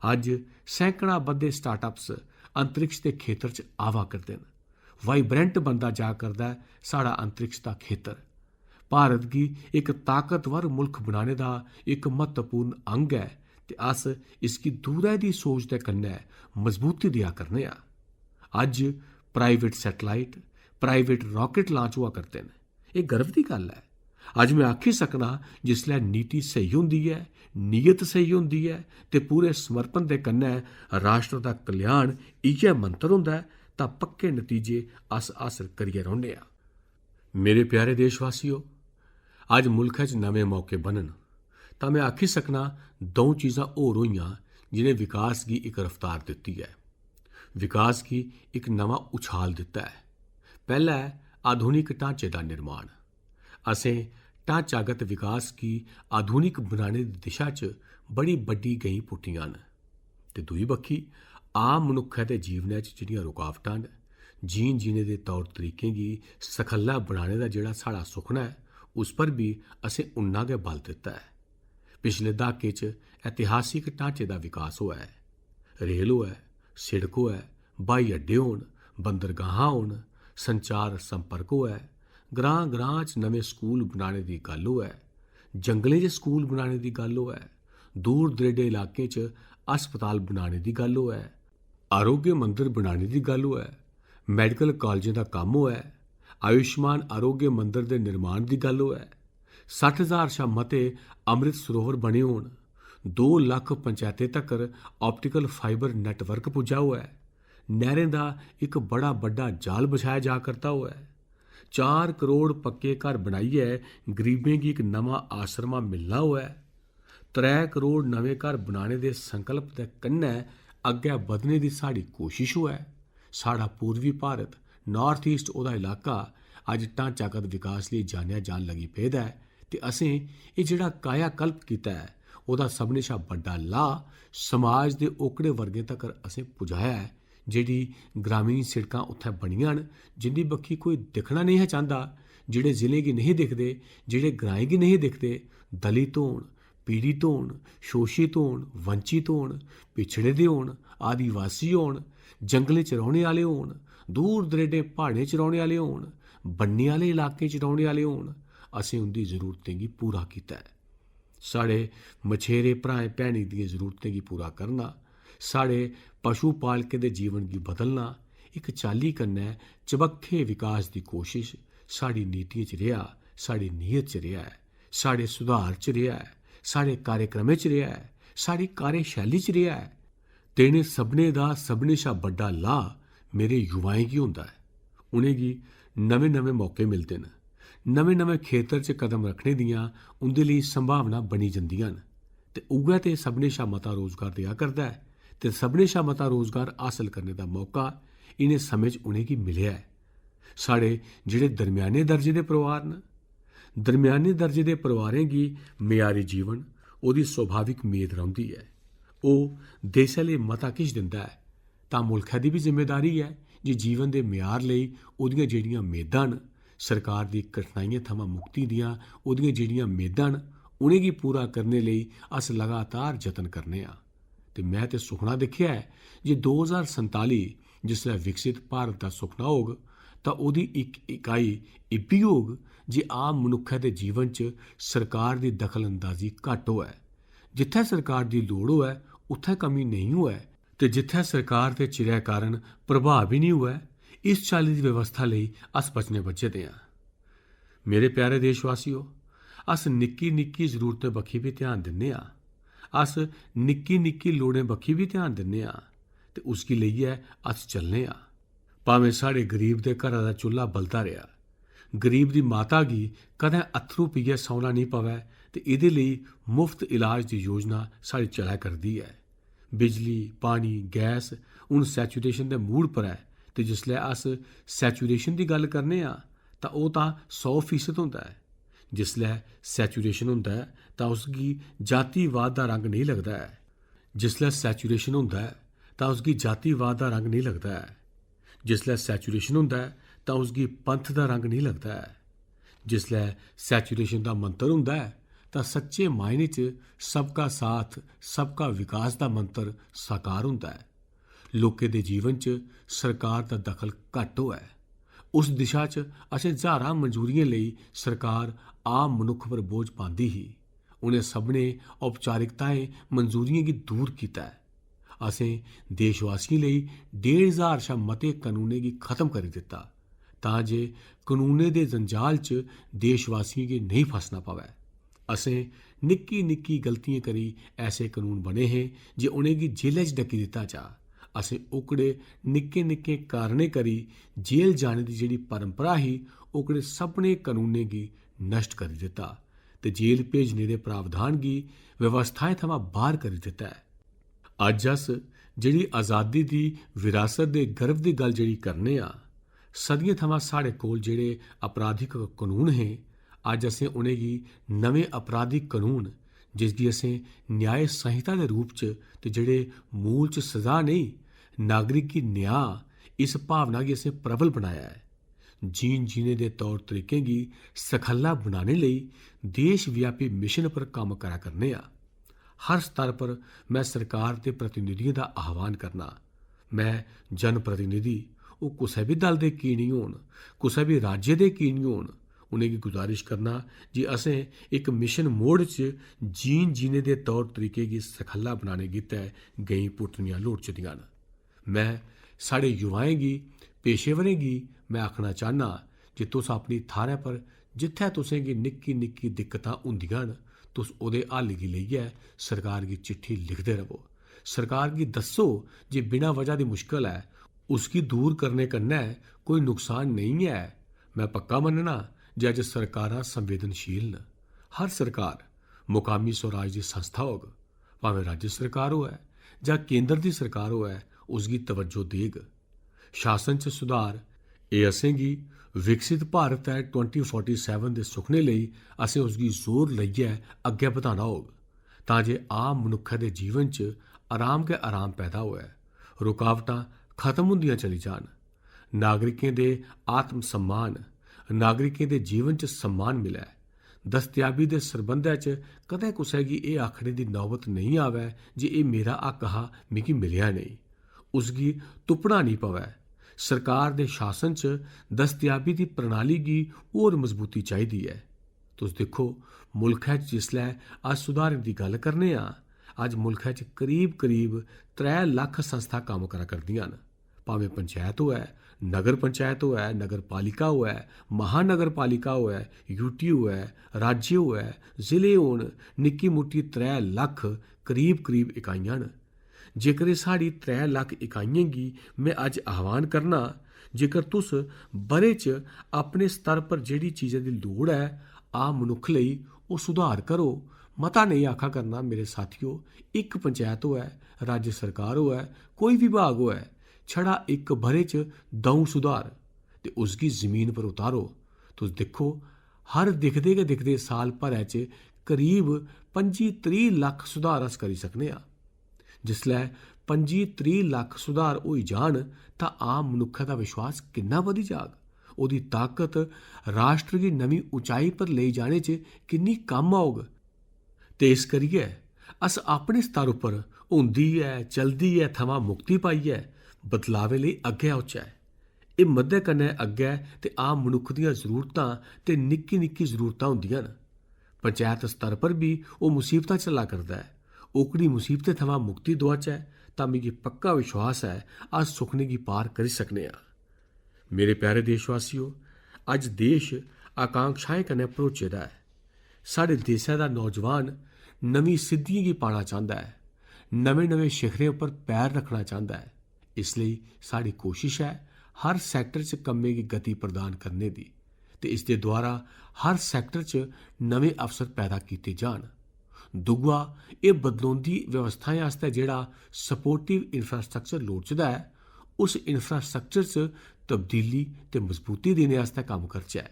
अज्ज सैकड़ां बद्धे स्टार्टअप्स अंतरिक्ष दे खेतर च आवा करदे न। वाइब्रेंट बनदा जा करदा ऐ साढ़ा अंतरिक्ष दा खेतर। भारत गी इक ताकतवर मुल्ख बनाने दा इक म्हत्तवपूर्ण अंग ऐ ते अस इसगी दूरै दी सोच दे कन्नै मजबूती देआ करने आं। अज्ज private satellite, private rocket launch होआ करदे न। एह् गर्व दी गल्ल ऐ। अज्ज में आखी सकनां, जिसलै नीति स्हेई होंदी ऐ, नीयत स्हेई होंदी ऐ ते पूरे समर्पण दे कन्नै राष्ट्र दा कल्याण इ'यै मंत्र होंदा ऐ, तां पक्के नतीजे अस हासल करियै रौह्ने आं। मेरे प्यारे देशवासियो, अज्ज मुल्खै च नमें मौके बनन, तां में आखी सकनां, द'ऊं चीजां होर होइयां जि'नें विकास गी इक रफ्तार दित्ती ऐ, विकास गी इक नमां उछाल दित्ता ऐ। पैह्ला ऐ आधुनिक ढांचे दा निर्माण। असें ढांचागत विकास गी आधुनिक बनाने दी दिशा च बड़ी बड्डी गैईं पुट्टियां न। ते दूई बक्खी, आम मनुक्खै दे जीवनै च जेह्ड़ियां रुकावटां न, जीन जीने दे तौर तरीकें गी सखल्ला बनाने दा जेह्ड़ा साढ़ा सुखना ऐ, उस पर बी असें उन्ना गै बल दित्ता ऐ। पिछले द्हाके च ऐतिहासिक ढांचे दा विकास होआ ऐ। रेल होऐ, सिड़क होऐ, ब्हाई अड्डे होन, बंदरगाहां होन, संचार संपर्क होऐ, ग्रां-ग्रां च नमें स्कूल बनाने दी गल्ल होऐ, जंगलें च स्कूल बनाने दी गल्ल होऐ, दूर दरेडे इलाकें च अस्पताल बनाने दी गल्ल होऐ, आरोग्य मंदर बनाने दी गल्ल होऐ, मैडिकल कालजें दा कम्म होऐ, आयुष्मान आरोग्य मंदर दे निर्माण दी गल्ल होऐ, सट्ठ ज्हार शा मते अमृत सरोवर बने होन, दो लक्ख पंचैतें तगर ऑप्टिकल फाइबर नेटवर्क पुज्जा होऐ, नैह्रें दा इक बड़ा बड्डा जाल बछाया जा करदा होऐ, चार करोड़ पक्के घर बनाइयै गरीबें गी इक नमां आसरमा मिलना होऐ, त्रै करोड़ नमें घर बनाने दे संकल्प दे कन्नै अग्गै बधने दी साढ़ी कोशश होऐ, साढ़ा पूर्वी भारत, North East, ओह्दा इलाका अज्ज ढांचागत विकास लेई जानेआ जान लगी पेदा ऐ ते असें एह् जेह्ड़ा कायाकल्प कीता ऐ, ओह्दा सभनें शा बड्डा लाह् समाज दे ओकड़े वर्गें तगर असें पुजाया ऐ, जेह्ड़ी ग्रामीण सिड़कां उत्थै बनियां न, जिं'दी बक्खी कोई दिक्खना नेईं हा चांह्दा, जेह्ड़े जिलें गी नेईं दिखदे, जेह्ड़े ग्राएं गी नेईं दिखदे, दलित होन, पीड़ित होन, शोशित होन, वंचित होन, पिछड़े दे होन, आदिवासी होन, जंगलें च रौह्ने आह्ले होन, दूर दरेडे प्हाड़ें च रौह्ने आह्ले होन, बन्ने आह्ले इलाकें च रौह्ने आह्ले होन, असें उं'दी जरूरतें गी पूरा कीता ऐ। साढ़े मछेरे भ्राएं भैनें दियें जरूरतें गी पूरा करना, साढ़े पशु पालकें दे जीवन गी बदलना, इक चाल्ली कन्नै चबक्खे विकास दी कोशश साढ़ी नीतियें च रेहा, साढ़ी नीयत च रेहा ऐ, साढ़े सुधार च रेहा ऐ, साढ़े कार्यक्रमें च रेहा ऐ, साढ़ी कार्यशैली च रेहा ऐ। ते इ'नें सभनें दा सभनें शा बड्डा लाह् मेरे युवाएं गी होंदा ऐ। उ'नेंगी नमें-नमें मौके मिलदे न। नमें-नमें खेतर च कदम रक्खने दियां उं'दे लेई संभावनां बनी जंदियां न। ते उ'ऐ ते सभनें शा मता रोजगार देआ करदा ऐ ते सभनें शा मता रोजगार हासल करने दा मौका इ'नें समें च उ'नेंगी मिलेआ ऐ। साढ़े जेह्ड़े दरम्याने दर्जे दे परोआर न, दरम्याने दर्जे दे परोआरें गी मेआरी जीवन, ओह्दी स्वाभाविक मेद रौंह्दी ऐ। ओह् देसै लेई मता किश दिंदा ऐ, तां मुल्खै दी बी जिम्मेदारी ऐ जे जीवन दे मेआर लेई ओह्दियां जेह्ड़ियां मेदां न, सरकार दी कठिनाइयें थमां मुक्ति दियां ओह्दियां जेह्ड़ियां मेदां न, उ'नेंगी पूरा करने लेई अस लगातार जतन करने आं। ते में ते सुखना दिक्खेआ ऐ जे दो ज्हार संताली जिसलै विकसित भारत दा सुखना होग, तां ओह्दी इक इकाई इब्बी होग जे आम मनुक्खै दे जीवन च सरकार दी दखलअंदाजी घट्ट होऐ। जित्थै सरकार दी लोड़ होऐ, उत्थै कमी नेईं होऐ ते जित्थै सरकार दे चिरै कारण प्रभाव बी निं होऐ, इस चाल्ली दी व्यवस्था लेई अस बचने बज्झे दे आं। मेरे प्यारे देशवासियो, अस निक्की-निक्की जरूरतें बक्खी बी ध्यान दिन्ने आं। अस निक्की-निक्की लोड़ें बक्खी बी ध्यान दिन्ने आं ते उसगी लेइयै अस चलने आं। भामें साढ़े गरीब दे घरा दा चु'ल्ला बलदा रेहा, गरीब दी माता गी कदें अत्थरू पीयै सौना नेईं पवै ते एह्दे लेई मुफ्त इलाज दी योजना साढ़ी चलै करदी ऐ। बिजली, पानी, गैस हून सैचुरेशन दे मूड पर ऐ ते जिसलै अस सैचुरेशन दी गल्ल करने आं तां ओह् तां सौ फीसद होंदा ऐ। जिसलै सैचुरेशन होंदा ऐ तां उसगी जातिवाद दा रंग नेईं लगदा ऐ। जिसलै सैचुरेशन होंदा ऐ तां उसगी जातिवाद दा रंग नेईं लगदा ऐ। जिसलै सैचुरेशन होंदा ऐ तां उसगी पंथ दा रंग नेईं लगदा ऐ। जिसलै सैचुरेशन दा मंतर होंदा ऐ तां सच्चे मायने च सबका साथ, सबका विकास दा मंतर साकार होंदा ऐ। लोकें दे जीवन च सरकार दा दखल घट्ट होऐ। उस दिशा च असें ज्हारां मंजूरियें लेई सरकार आम मनुक्ख पर बोझ पांदी ही। उ'नें सभनें औपचारिकताएं, मंजूरियें गी दूर कीता ऐ। असें देशवासियें लेई डेढ़ ज्हार शा मते कनूनें गी खत्म करी दित्ता तां जे कनूनें दे जंजाल च देशवासियें गी नेईं फसना पवै। असें निक्की निक्की गलतियें करी ऐसे कनून बने हे जे उ'नेंगी जेलै च डक्की दित्ता जा। असें ओकड़े निक्के निक्के कारणें करी जेल जाने दी जेह्ड़ी परंपरा ही, ओकड़े सभनें कनूनें गी नष्ट करी दित्ता ते जेल भेजने दे प्रावधान गी व्यवस्थाएं थमां बाह्र करी दित्ता ऐ। अज्ज अस जेह्ड़ी आजादी दी विरासत दे गर्व दी गल्ल जेह्ड़ी करने आं, सदियें थमां साढ़े कोल जेह्ड़े आपराधिक कनून हे, अज्ज असें उ'नेंगी नमें आपराधिक कनून, जिसगी असें न्याय संहिता दे रूप च ते जेह्ड़े मूल च सजा नेईं, नागरिक गी न्याय, इस भावना गी असें प्रबल बनाया ऐ। जीन जीने दे तौर तरीकें गी सखल्ला बनाने लेई देश व्यापी मिशन पर कम्म करा करने आं। हर स्तर पर में सरकार दे प्रतिनिधियें दा आह्वान करना। में जनप्रतिनिधि, ओह् कुसै बी दल दे की निं होन, कुसै बी राज्य दे की निं होन, उ'नेंगी गुजारिश करना जे असें इक मिशन मोड च जीन जीने दे तौर तरीके गी सखल्ला बनाने गितै गैईं पुट्टनियां लोड़चदियां न। में साढ़े युवाएं गी, पेशेवरें गी में आखना चाह्न्नां जे तुस अपनी थाह्रै पर जित्थै तुसें गी निक्की निक्की दिक्कतां होंदियां न, तुस ओह्दे हल गी लेइयै सरकार गी चिट्ठी लिखदे र'वो। सरकार गी दस्सो जे बिना वजह दी मुश्कल ऐ, उसगी दूर करने कन्नै कोई नुकसान नेईं ऐ। में पक्का मन्नना जे अज्ज सरकारां संवेदनशील न। हर सरकार मुकामी स्वराज दी संस्था होग, भामें राज्य सरकार होऐ जां केंद्र दी सरकार होऐ, उसगी तवज्जो देग। शासन च सुधार, एह् असेंगी विकसित भारत ऐ ट्वेंटी फोर्टी सैवन दे सुखने लेई असें उसगी जोर लाइयै अग्गें बधाना होग, तां जे आम मनुक्खै दे जीवन च आराम गै आराम पैदा होऐ, रुकावटां खत्म होंदियां चली जान, नागरिकें दे आत्म सम्मान, नागरिकें दे जीवन च सम्मान मिलै। दस्तयाबी दे सरबंधै च कदें कुसै गी एह् आखने दी नौबत नेईं आवै जे एह् मेरा हक हा, मिगी मिलेआ नेईं। उसगी तुप्पना नेईं पवै। सरकार दे शासन च दस्तयाबी दी प्रणाली गी होर मजबूती चाहिदी ऐ। तुस दिक्खो, मुल्खै च जिसलै अस सुधारें दी गल्ल करने आं, अज्ज मुल्खै च करीब-करीब त्रै लक्ख संस्था कम्म करा करदियां न। भामें पंचैत होऐ, नगर पंचैत होऐ, नगर पालिका होऐ, महानगर पालिका होऐ, यूटी होऐ, राज्य होऐ, जिले होन, निक्की मुट्टी त्रै लक्ख करीब-करीब इकाइयां न। जेकर एह् साढ़ी त्रै लक्ख इकाइयें गी में अज्ज आह्वान करना, जेकर तुस ब'रे च अपने स्तर पर जेह्ड़ी चीजै दी लोड़ ऐ आम मनुक्ख लेई, ओह् सुधार करो। मता नेईं आखा करना मेरे साथियो, इक पंचैत होऐ, राज्य सरकार होऐ, कोई विभाग होऐ, छड़ा इक ब'रे च द'ऊं सुधार ते उसगी जमीन पर उतारो। तुस दिक्खो, हर दिखदे गै दिखदे साल भरै च करीब पंजी त्रीह् लक्ख सुधार अस करी सकने आं। जिसलै पंजी त्रीह् लक्ख सुधार होई जान तां आम मनुक्खै दा विश्वास किन्ना बधी जाग, ओह्दी ताकत राष्ट्र गी नमीं उचाई पर लेई जाने च किन्नी कम्म औग। ते इस करियै अस अपने स्तर उप्पर होंदी ऐ, चलदी ऐ थमां मुक्ति पाइयै बदलावें लेई अग्गें औचै। हिम्मत दे कन्नै अग्गै ते आम मनुक्ख दियां जरूरतां ते निक्की निक्की जरूरतां होंदियां न। पंचैत स्तर पर बी ओह् मुसीबतां झल्ला करदा ऐ। ओकड़ी मुसीबतें थमां मुक्ति दोआचै तां मिगी पक्का विश्वास ऐ अस सुखने गी पार करी सकने आं। मेरे प्यारे देशवासियो, अज्ज देश आकांक्षाएं कन्नै भरोचे दा ऐ। साढ़े देसै दा नौजवान नमीं सिद्धियें गी पाना चांह्दा ऐ, नमें-नमें शिखरें उप्पर पैर रक्खना चांह्दा ऐ। इसलेई साढ़ी कोशश ऐ हर सैक्टर च कम्में गी गति प्रदान करने दी ते इसदे द्वारा हर सैक्टर च नमें अवसर पैदा कीते जान। दूआ, एह् बदलोंदी व्यवस्थाएं आस्तै जेह्ड़ा सपोर्टिव इंफ्रास्ट्रक्चर लोड़चदा ऐ, उस इंफ्रास्ट्रक्चर च तब्दीली ते मजबूती देने आस्तै कम्म करचै।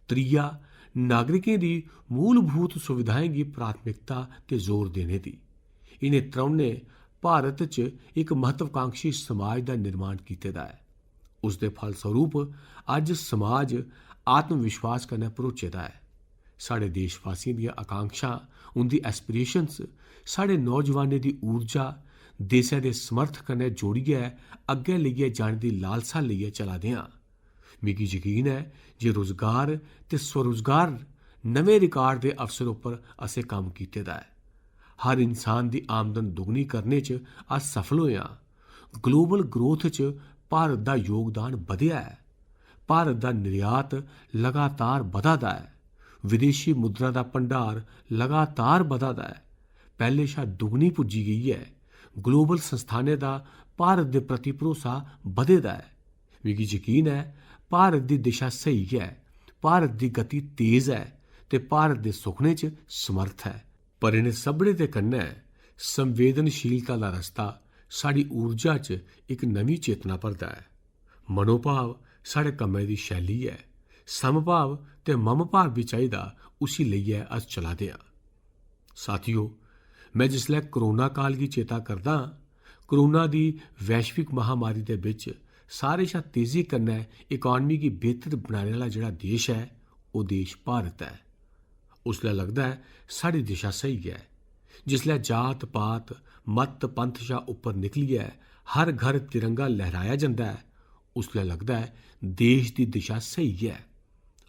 त्रीया, नागरिकें दी मूलभूत सुविधाएं गी प्राथमिकता ते जोर देने दी। इ'नें त्रौनें भारत च इक महत्वाकांक्षी समाज दा निर्माण कीते दा ऐ। उसदे फलस्वरूप अज्ज समाज आत्मविश्वास कन्नै भरोचे दा ऐ। साढ़े देशवासियें दियां आकांक्षां, उं'दी एस्पिरेशंस, साढ़े नौजवानें दी ऊर्जा, देसै दे समर्थ कन्नै जोड़ियै अग्गें लेइयै जाने दी लालसा लेइयै चला दे आं। मिगी यकीन ऐ जे रुजगार ते स्वरुजगार नमें रिकार्ड दे अवसर उप्पर असें कम्म कीते दा ऐ। हर इंसान दी आमदन दुगनी करने च अस सफल होए आं। ग्लोबल ग्रोथ च भारत दा योगदान बधेआ ऐ। भारत दा निर्यात लगातार बधा दा ऐ। विदेशी मुद्रा दा भंडार लगातार बधा दा ऐ। पैह्ले शा दुगनी पुज्जी गेई ऐ। ग्लोबल संस्थानें दा भारत दे प्रति भरोसा बधे दा ऐ। मिगी यकीन ऐ, भारत दी दिशा स्हेई ऐ, भारत दी गति तेज ऐ ते भारत दे सुखने च समर्थ ऐ। पर इ'नें सभनें दे कन्नै संवेदनशीलता दा रस्ता साढ़ी ऊर्जा च इक नमीं चेतना भरदा ऐ। मनोभाव साढ़े कम्मै दी शैली ऐ। समभाव ते ममभाव बी चाहिदा, उसी लेइयै अस चला दे आं। साथियो, में जिसलै कोरोना काल गी चेता करदा आं, कोरोना दी वैश्विक महामारी दे बिच सारे शा तेजी कन्नै इकानमी गी बेहतर बनाने आह्ला जेह्ड़ा देश ऐ, ओह् देश भारत ऐ। उसलै लगदा ऐ साढ़ी दिशा स्हेई ऐ। जिसलै जात पात, मत पंथ शा उप्पर निकलियै हर घर तिरंगा लहराया जंदा ऐ, उसलै लगदा ऐ देश दी दिशा स्हेई ऐ।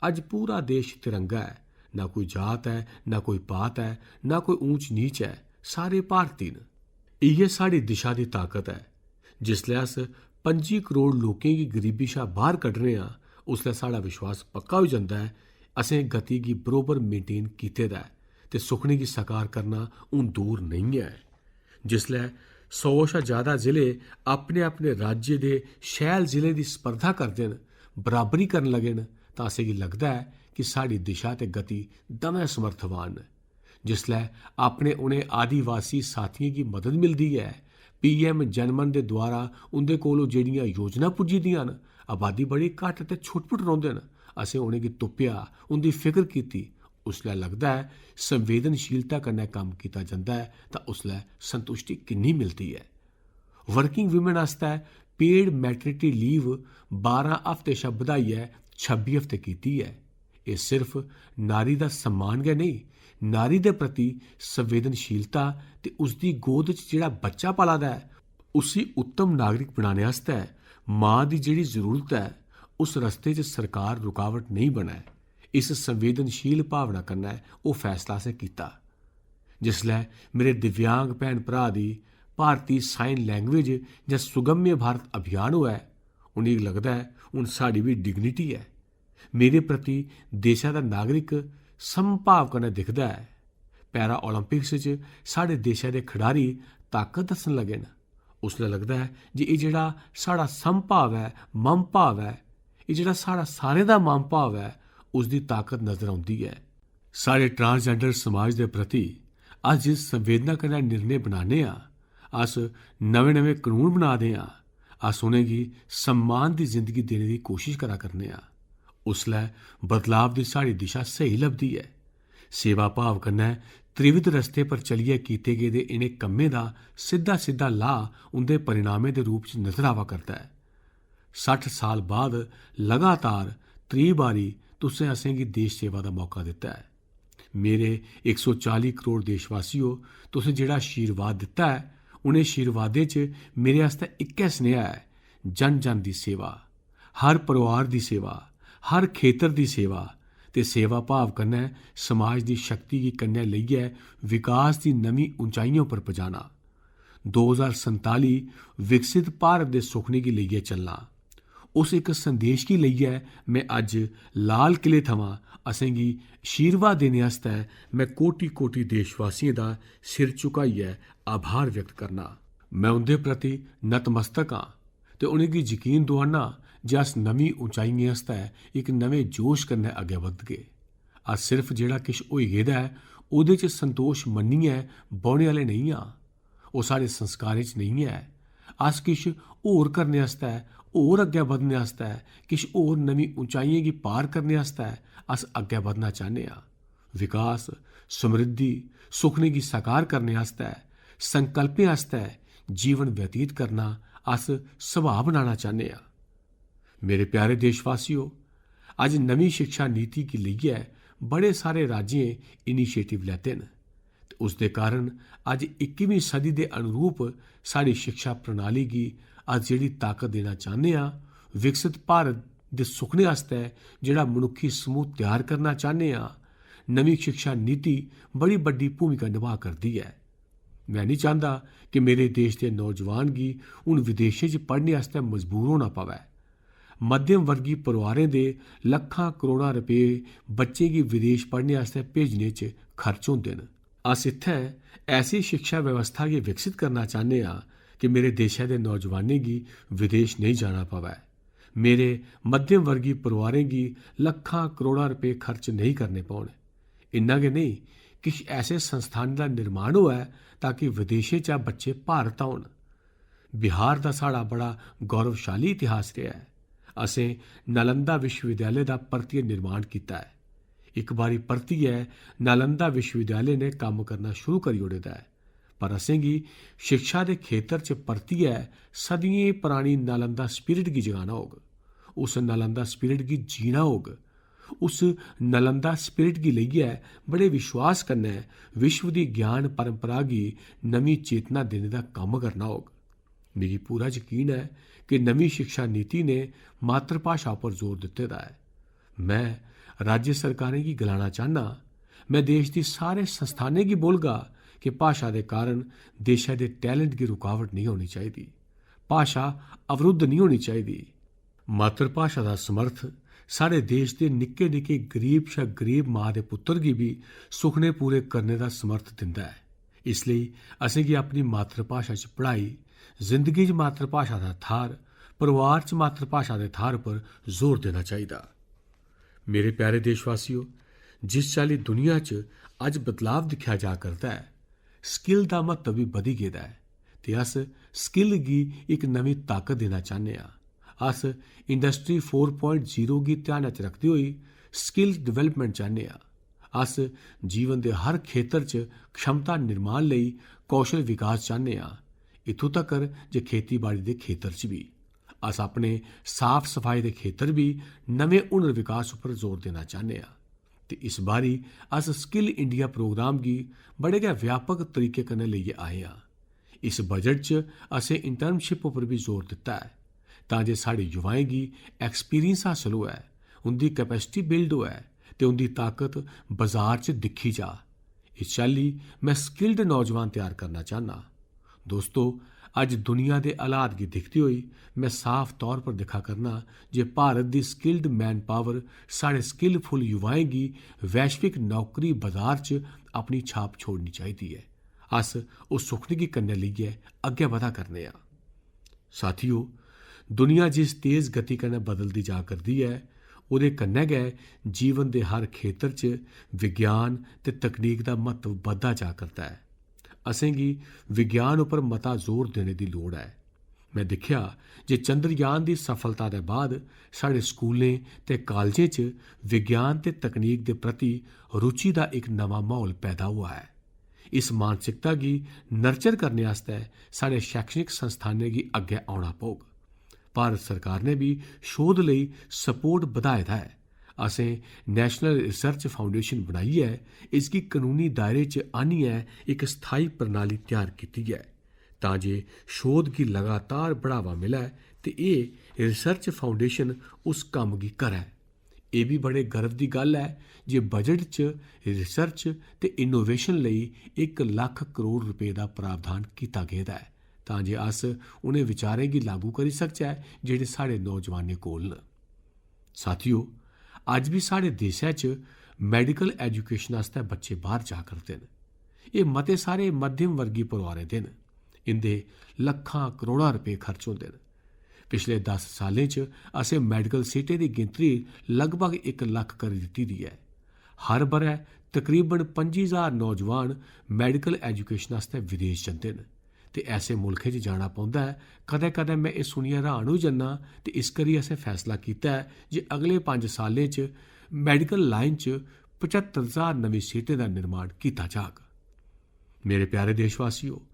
अज्ज पूरा देश तिरंगा ऐ। ना कोई जात ऐ, ना कोई पात ऐ, ना कोई ऊंच नीच ऐ। सारे भारती न। इ'यै साढ़ी दिशा दी ताकत ऐ। जिसलै अस पंजी करोड़ लोकें गी गरीबी शा बाह्र कड्ढने आं, उसलै साढ़ा विश्वास पक्का होई जंदा ऐ, असें गति गी बरोबर मेंटेन कीते दा ऐ ते सुखने गी साकार करना हून दूर नेईं ऐ। जिसलै सौ शा ज्यादा जिले अपने-अपने राज्य दे शैल जिलें दी स्पर्धा करदे न, बराबरी करन लगे न, तां असेंगी लगदा ऐ कि साढ़ी दिशा ते गति दमैं समर्थवान न। जिसलै अपने उ'नें आदिवासी साथियें गी मदद मिलदी ऐ, पीएम जनमन दे द्वारा उं'दे कोल ओह् जेह्ड़ियां योजनां पुज्जी दियां न, आबादी बड़ी घट्ट ते छुटपुट रौंह्दे न, असें उ'नेंगी तुप्पेआ, उं'दी फिकर कीती, उसलै लगदा ऐ संवेदनशीलता कन्नै कम्म कीता जंदा ऐ तां उसलै संतुष्टि किन्नी मिलदी ऐ। वर्किंग वुमेन आस्तै पेड मैटरनिटी लीव बारां हफ्ते शा बधाइयै छब्बी हफ्ते कीती ऐ। एह् सिर्फ नारी दा सम्मान गै नेईं, नारी दे प्रति संवेदनशीलता ते उसदी गोद च जेह्ड़ा बच्चा पला दा ऐ, उसी उत्तम नागरिक बनाने आस्तै मां दी जेह्ड़ी जरूरत ऐ, उस रस्ते च सरकार रुकावट नेईं बनै। इस संवेदनशील भावना कन्नै ओह् फैसला असें कीता। जिसलै मेरे दिव्यांग भैन भ्राऽ दी भारती साइन लैंग्वेज जां सुगम्य भारत अभियान होऐ, उ'नेंगी लगदा ऐ हून साढ़ी बी डिग्निटी ऐ। मेरे प्रति देशै दा नागरिक समभाव कन्नै दिखदा ऐ। पैरा ओलंपिक्स च साढ़े देशै दे खिडारी ताकत दस्सन लगे न। उसलै लगदा ऐ जे एह् जेह्ड़ा साढ़ा समभाव ऐ, मम भाव ऐ, एह् जेह्ड़ा साढ़ा सारें दा मम भाव ऐ, उसदी ताकत नजर औंदी ऐ। साढ़े ट्रांसजेंडर समाज दे प्रति अस जिस संवेदना कन्नै निर्णय बनाने आं, अस नमें-नमें कनून बना दे आं, अस उ'नेंगी सम्मान दी जिंदगी देने दी कोशिश करा करने आं। उसलै बदलाव दी साढ़ी दिशा स्हेई लभदी ऐ। सेवा भाव कन्नै त्रिविध रस्ते पर चलियै कीते गेदे इ'नें कम्में दा सिद्धा-सिद्धा लाह् उं'दे परिणामें दे रूप च नजर आवा करदा ऐ। सट्ठ साल बाद लगातार त्री बारी तुसें असेंगी देश सेवा दा मौका दित्ता ऐ। मेरे इक सौ चाली करोड़ देशवासियो, तुसें जेह्ड़ा आशीर्वाद दित्ता ऐ, उ'नें आशीर्वादें च मेरे आस्तै इक्कै सनेहा ऐ, जन-जन दी सेवा, हर परोआर दी सेवा, हर खेतर दी सेवा ते सेवा भाव कन्नै समाज दी शक्ति गी कन्नै लेइयै विकास दी नमीं उंचाइयें पर पजाना। दो ज्हार संताली विकसित भारत दे सुखने गी लेइयै चलना। उस इक संदेश गी लेइयै में अज्ज लाल किले थमां असेंगी आशीर्वाद देने आस्तै में कोटि-कोटि देशवासियें दा सिर झुकाइयै आभार व्यक्त करना। में उं'दे प्रति नतमस्तक आं ते उ'नेंगी यकीन दोआन्ना जे अस नमीं उंचाइयें आस्तै इक नमें जोश कन्नै अग्गें बधगे। अस सिर्फ जेह्ड़ा किश होई गेदा ऐ, ओह्दे च संतोष मन्नियै बौह्ने आह्ले नेईं आं। ओह् साढ़े संस्कारें च नेईं ऐ। अस किश होर करने आस्तै, होर अग्गें बधने आस्तै, किश होर नमीं उंचाइयें गी पार करने आस्तै अस अग्गें बधना चाह्न्ने आं। विकास, समृद्धि, सुखने गी साकार करने आस्तै, संकल्पें आस्तै जीवन व्यतीत करना अस सुभाऽ बनाना चाह्न्ने आं। मेरे प्यारे देशवासियो, अज्ज नमीं शिक्षा नीति गी लेइयै बड़े सारे राज्यें इनिशिएटिव लैते न ते उसदे कारण अज्ज इक्कीवीं सदी दे अनुरूप साढ़ी शिक्षा प्रणाली गी अस जेह्ड़ी ताकत देना चाह्न्ने आं, विकसित भारत दे सुखने आस्तै जेह्ड़ा मनुक्खी समूह त्यार करना चाह्न्ने आं, नमीं शिक्षा नीति बड़ी बड्डी भूमिका नभाऽ करदी ऐ। में निं चांह्दा कि मेरे देश दे नौजवान गी हून विदेशें च पढ़ने आस्तै मजबूर होना पवै। मध्यम वर्गी परिवारें दे लक्खां करोड़ां रपेऽ बच्चें गी विदेश पढ़ने आस्तै भेजने च खर्च होंदे न। अस इत्थै ऐसी शिक्षा व्यवस्था गी विकसित करना चाह्न्ने आं कि मेरे देशै दे नौजवानें गी विदेश नेईं जाना पवै। मेरे मध्यम वर्गी परिवारें गी लक्खां करोड़ां रपेऽ खर्च नेईं करने पौन। इन्ना गै नेईं, किश ऐसे संस्थानें दा निर्माण होऐ ताकि विदेशें चा बच्चे भारत औन। बिहार दा साढ़ा बड़ा गौरवशाली इतिहास रेहा ऐ। असें नालंदा विश्वविद्यालय दा परतियै निर्माण कीता ऐ। इक बारी परतियै नालंदा विश्वविद्यालय ने कम्म करना शुरू करी ओड़े दा ऐ, पर असेंगी शिक्षा दे खेतर च परतियै सदियें परानी नालंदा स्पिरिट गी जगाना होग। उस नालंदा स्पिरिट गी जीना होग। उस नालंदा स्पिरिट गी लेइयै बड़े विश्वास कन्नै विश्व दी ज्ञान परंपरा गी नमीं चेतना देने दा कम्म करना होग। मिगी पूरा यकीन ऐ कि नमीं शिक्षा नीति ने मातृभाशा पर जोर दित्ते दा ऐ। में राज्य सरकारें गी गलाना चाह्न्नां, में देश दी सारे संस्थानें गी बोलगा कि भाशा दे कारण देशै दे टैलेंट गी रुकावट नेईं होनी चाहिदी, भाशा अवरुद्ध नेईं होनी चाहिदी। मातृभाशा दा समर्थ साढ़े देश दे निक्के-निक्के गरीब शा गरीब मां दे पुत्तर गी बी सुखने पूरे करने दा समर्थ दिंदा ऐ। इसलेई असेंगी अपनी मातृभाशा च पढ़ाई, जिंदगी च मातृभाशा दा थाह्र, परिवार च मातृभाशा दे थाह्र पर जोर देना चाहिदा। मेरे प्यारे देशवासियो, जिस चाल्ली दुनिया च अज्ज बदलाव दिक्खेआ जा करदा ऐ, स्किल दा म्हत्तव बी बधी गेदा ऐ ते अस स्किल गी इक नमीं ताकत देना चाह्न्ने आं। अस इंडस्ट्री फ़ोर प्वाइंट ज़ीरो गी ध्याना च रखदे होई स्किल डेवलपमेंट चाह्न्ने आं। अस जीवन दे हर खेतर च क्षमता निर्माण लेई कौशल विकास चाह्न्ने आं, इत्थूं तकर जे खेतीबाड़ी दे खेतर च बी। अस अपने साफ सफाई दे खेतर बी नमें हुनर विकास उप्पर जोर देना चाह्न्ने आं। ते इस बारी अस स्किल इंडिया प्रोग्राम गी बड़े गै व्यापक तरीके कन्नै लेइयै आए आं। इस बजट च असें इंटर्नशिप उप्पर बी जोर दित्ता ऐ, तां जे साढ़े युवाएं गी एक्सपीरियंस हासल होऐ, उं'दी कैपेसिटी बिल्ड होऐ ते उं'दी ताकत बजार च दिक्खी जा। इस चाल्ली में स्किल्ड नौजवान त्यार करना चाह्न्नां। दोस्तो, अज्ज दुनिया दे हालात गी दिखदे होई में साफ तौर पर दिक्खा करना जे भारत दी स्किल्ड मैन पावर, साढ़े स्किलफुल युवाएं गी वैश्विक नौकरी बजार च अपनी छाप छोड़नी चाहिदी ऐ। अस उस सुखने गी कन्नै लेइयै अग्गें बधा करने आं। साथियो, दुनिया जिस तेज गति कन्नै बदलदी जा करदी ऐ, ओह्दे कन्नै गै जीवन दे हर खेतर च विज्ञान ते तकनीक दा म्हत्तव बधदा जा करदा ऐ। असेंगी विज्ञान उप्पर मता जोर देने दी लोड़ ऐ। में दिक्खेआ जे चंद्रयान दी सफलता दे बाद साढ़े स्कूलें ते कालजें च विज्ञान ते तकनीक दे प्रति रुचि दा इक नमां म्हौल पैदा होआ ऐ। इस मानसिकता गी नर्चर करने आस्तै साढ़े शैक्षणिक संस्थानें गी अग्गें औना पौग। भारत सरकार ने बी शोध लेई सपोर्ट बधाए दा ऐ। असें नेशनल रिसर्च फाउंडेशन बनाइयै इसगी कनूनी दायरे च आह्नियै इक स्थायी प्रणाली त्यार कीती ऐ, तां जे शोध गी लगातार बढ़ावा मिलै ते एह् रिसर्च फाउंडेशन उस कम्म गी करै। एह् बी बड़े गर्व दी गल्ल ऐ जे बजट च रिसर्च ते इनोवेशन लेई इक लक्ख करोड़ रपेऽ दा प्रावधान कीता गेदा ऐ, तां जे अस उ'नें विचारें गी लागू करी सकचै जेह्ड़े साढ़े नौजवानें कोल न। साथियो, अज्ज बी साढ़े देशै च मैडिकल एजुकेशन आस्तै बच्चे बाह्र जा करदे न। एह् मते सारे मध्यम वर्गी परोआरें दे न। इं'दे लक्खां करोड़ां रपेऽ खर्च होंदे न। पिछले दस सालें च असें मैडिकल सीटें दी गिनतरी लगभग इक लक्ख करी दित्ती दी ऐ। हर ब'रै तकरीबन पंजी ज्हार नौजवान मैडिकल एजुकेशन आस्तै विदेश जंदे न ते ऐसे मुल्खें च जाना पौंदा ऐ। कदें-कदें में एह् सुनियै हैरान होई जन्नां ते इस करी असें फैसला कीता ऐ जे अगले पंज सालें च मैडिकल लाइन च पचत्तर ज्हार नमीं सीटें दा निर्माण कीता जाग। मेरे प्यारे देशवासियो,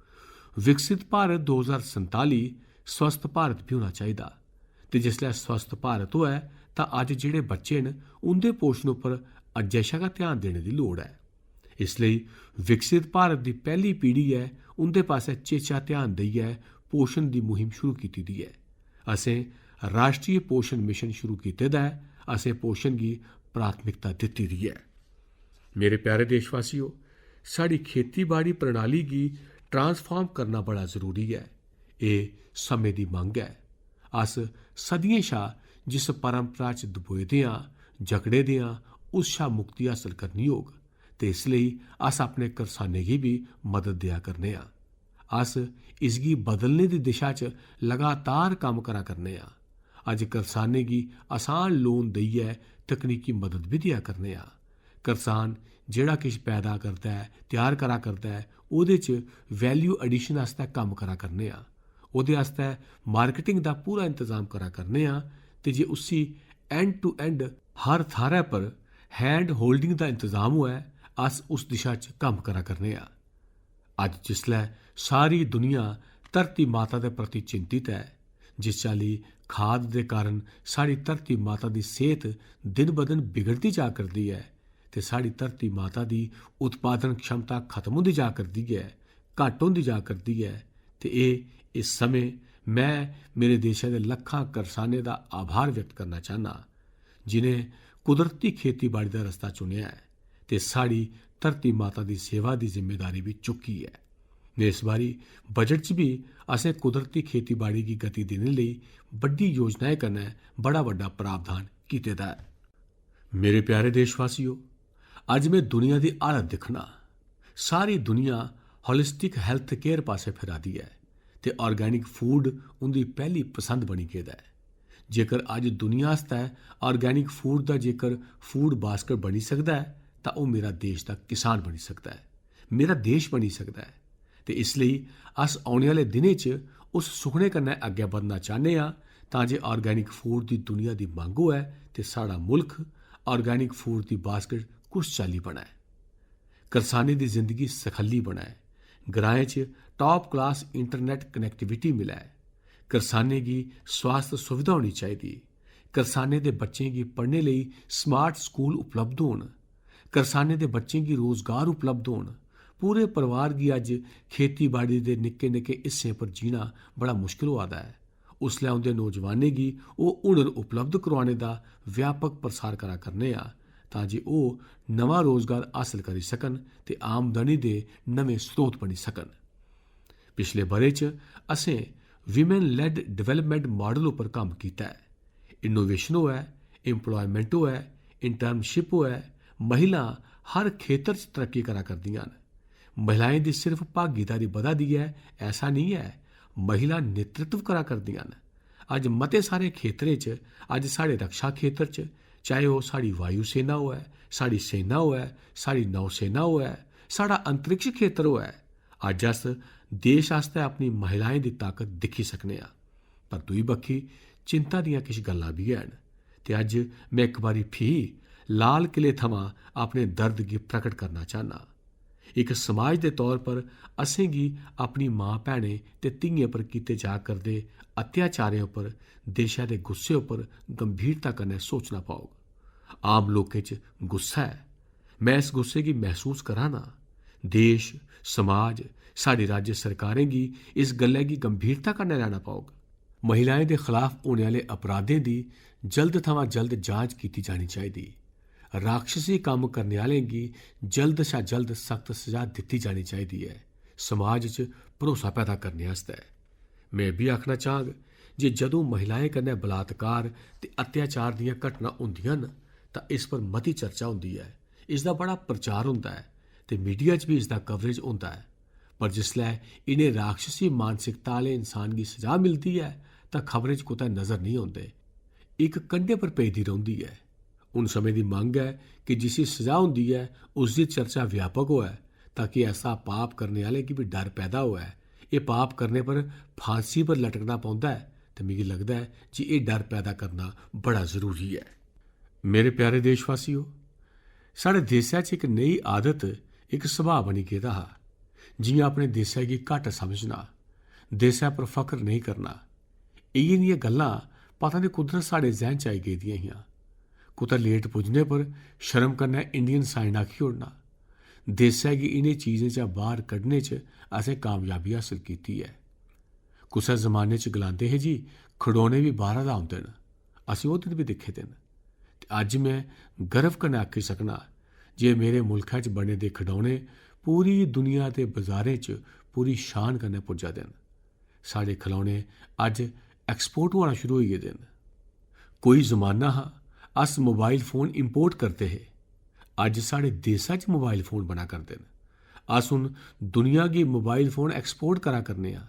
विकसित भारत दो ज्हार संताली स्वस्थ भारत बी होना चाहिदा। ते जिसलै स्वस्थ भारत होऐ, तां अज्ज जेह्ड़े बच्चे न, उं'दे पोशन उप्पर अज्जै शा गै ध्यान देने दी लोड़ ऐ। इसलेई विकसित भारत दी पैह्ली पीढ़ी ऐ, उं'दे पासै चेचा ध्यान देइयै पोशन दी मुहिम शुरू कीती दी ऐ। असें राष्ट्रीय पोशन मिशन शुरू कीते दा ऐ। असें पोशन गी प्राथमिकता दित्ती दी ऐ। मेरे प्यारे देशवासियो, साढ़ी खेतीबाड़ी प्रणाली गी ट्रांसफार्म करना बड़ा जरूरी ऐ। एह् समें दी मंग ऐ। अस सदियें शा जिस परंपरा च दबोए दे आं, जकड़े दे आं, उस शा मुक्ति हासल करनी होग। ते इस लेई अस अपने करसानें गी बी मदद देआ करने आं। अस इसगी बदलने दी दिशा च लगातार कम्म करा करने आं। अज्ज करसानें गी आसान लोन देइयै तकनीकी मदद बी देआ करने आं। करसान जेह्ड़ा किश पैदा करदा ऐ, त्यार करा करदा ऐ, ओह्दे च वैल्यू एडिशन आस्तै कम्म करा करने आं। ओह्दे आस्तै मार्केटिंग दा पूरा इंतजाम करा करने आं ते जे उसी एंड टू एंड हर थाह्रै पर हैंड होल्डिंग दा इंतजाम होऐ, अस उस दिशा च कम्म करा करने आं। अज्ज जिसलै सारी दुनिया धरती माता दे प्रति चिंतित ऐ, जिस चाल्ली खाद दे कारण साढ़ी धरती माता दी सेह्त दिन-ब-दिन बिगड़दी जा करदी ऐ ते साढ़ी धरती माता दी उत्पादन क्षमता खत्म होंदी जा करदी ऐ, घट्ट होंदी जा करदी ऐ, ते एह् इस समें में मेरे देशै दे लक्खां करसानें दा आभार व्यक्त करना चाह्न्नां, जिनें कुदरती खेतीबाड़ी दा रस्ता चुनेआ ऐ ते साढ़ी धरती माता दी सेवा दी जिम्मेदारी बी चुक्की ऐ। इस बारी बजट च बी असें कुदरती खेतीबाड़ी गी गति देने लेई बड्डी योजनाएं कन्नै बड़ा बड्डा प्रावधान कीते दा ऐ। मेरे प्यारे देशवासियो, अज्ज में दुनिया दी हालत दिक्खना। सारी दुनिया होलिस्टिक हेल्थ केयर पासै फिरा दी ऐ ते ऑर्गेनिक फूड उं'दी पैह्ली पसंद बनी गेदा ऐ। जेकर अज्ज दुनिया आस्तै ऑर्गेनिक फूड दा जेकर फूड बास्केट बनी सकदा ऐ, तां ओह् मेरा देश दा किसान बनी सकदा ऐ, मेरा देश बनी सकदा ऐ। ते इस लेई अस औने आह्ले दिनें च उस सुखने कन्नै अग्गें बधना चाह्न्ने आं, तां जे ऑर्गेनिक फूड दी दुनिया दी मंग होऐ ते साढ़ा मुल्ख ऑर्गेनिक फूड दी बास्केट कुस चाल्ली बनै। करसानें दी जिंदगी सखल्ली बनै, ग्राएं च टॉप क्लास इंटरनेट कनेक्टिविटी मिलै, करसानें गी स्वास्थ सुविधा होनी चाहिदी, करसानें दे बच्चें गी पढ़ने लेई स्मार्ट स्कूल उपलब्ध होन, करसानें दे बच्चें गी रोजगार उपलब्ध होन। पूरे परिवार गी अज्ज खेतीबाड़ी दे निक्के-निक्के हिस्सें पर जीना बड़ा मुश्कल होआ दा ऐ। उसलै उं'दे नौजवानें गी ओह् हुनर उपलब्ध करोआने दा व्यापक प्रसार करा करने आं, तां जे ओह् नमां रोजगार हासल करी सकन ते आमदनी दे नमें स्रोत बनी सकन। पिछले ब'रे च असें विमेन लेड डेवलपमेंट मॉडल उप्पर कम्म कीता ऐ। इनोवेशन होऐ, एम्प्लॉयमेंट होऐ, इंटर्नशिप होऐ, महिलां हर खेतर च तरक्की करा करदियां न। महिलाएं दी सिर्फ भागीदारी बधा दी ऐ, ऐसा नेईं ऐ, महिलां नेतृत्व करा करदियां न। अज्ज मते सारे खेतरें च, अज्ज साढ़े रक्षा खेतर च, चाहे ओह् साढ़ी वायुसेना होऐ, साढ़ी सेना होऐ, साढ़ी नौसेना होऐ, साढ़ा अंतरिक्ष खेतर होऐ, अज्ज अस देश आस्तै अपनी महिलाएं दी ताकत दिक्खी सकने आं। पर दूई बक्खी चिंता दियां किश गल्लां बी हैन ते अज्ज में इक बारी फ्ही लाल किले थमां अपने दर्द गी प्रकट करना चाह्न्नां। इक समाज दे तौर पर असेंगी अपनी मां भैनें ते धियें पर कीते जा करदे अत्याचारें उप्पर, देशै दे गुस्से उप्पर गंभीरता कन्नै सोचना पौग। आम लोकें च गुस्सा ऐ। में इस गुस्से गी मसूस करा ना। देश, समाज, साढ़ी राज्य सरकारें गी इस गल्लै गी गंभीरता कन्नै लैना पौग। महिलाएं दे खलाफ होने आह्ले अपराधें दी जल्द थमां जल्द जांच कीती जानी चाहिदी। राक्षसी कम्म करने आह्लें गी जल्द शा जल्द सख्त सजा दित्ती जानी चाहिदी ऐ, समाज च भरोसा पैदा करने आस्तै। में एह् बी आखना चाह्ङ जे जदूं महिलाएं कन्नै बलात्कार ते अत्याचार दियां घटनां होंदियां न, तां इस पर मती चर्चा होंदी ऐ, इसदा बड़ा प्रचार होंदा ऐ ते मीडिया च बी इसदा कवरेज होंदा ऐ। पर जिसलै इ'नें राक्षसी मानसिकता आह्ले इंसान गी सजा मिलदी ऐ, तां खबरें च कुतै नजर नेईं औंदे। इक कंढे पर पेदी रौंह्दी ऐ। हून समें दी मंग ऐ कि जिसी सजा होंदी ऐ, उसदी चर्चा व्यापक होऐ, ताकि ऐसा पाप करने आह्ले गी बी डर पैदा होऐ। एह् पाप करने पर फांसी पर लटकना पौंदा ऐ, ते मिगी लगदा ऐ जे एह् डर पैदा करना बड़ा जरूरी ऐ। मेरे प्यारे देशवासियो, साढ़े देशै च इक नेही आदत, इक सुभाऽ बनी गेदा हा, जि'यां अपने देशै गी घट्ट समझना, देशै पर फख्र नेईं करना। इ'यै नेहियां गल्लां पता नेईं कुद्धर साढ़े जैह्न च आई गेदियां हियां। कुतै लेट पुज्जने पर शर्म कन्नै इंडियन साइन आखी ओड़ना। देसै गी इ'नें चीजें चा बाह्र कड्ढने च असें कामयाबी हासल कीती ऐ। कुसै जमाने च गलांदे हे जी, खड़ोने बी बाह्रा दा औंदे न। असें ओह् दिन बी दिक्खे दे न। ते अज्ज में गर्व कन्नै आखी सकनां जे मेरे मुल्खै च बने दे खडौने पूरी दुनिया दे बजारें च पूरी शान कन्नै पुज्जा दे न। साढ़े खलौने अज्ज एक्सपोर्ट होना शुरू होई गेदे न। कोई जमाना हा, अस मोबाइल फोन इंपोर्ट करदे हे। अज्ज साढ़े देसा च मोबाइल फोन बना करदे न। अस हुन दुनिया गी मोबाइल फोन एक्सपोर्ट करा करने आं।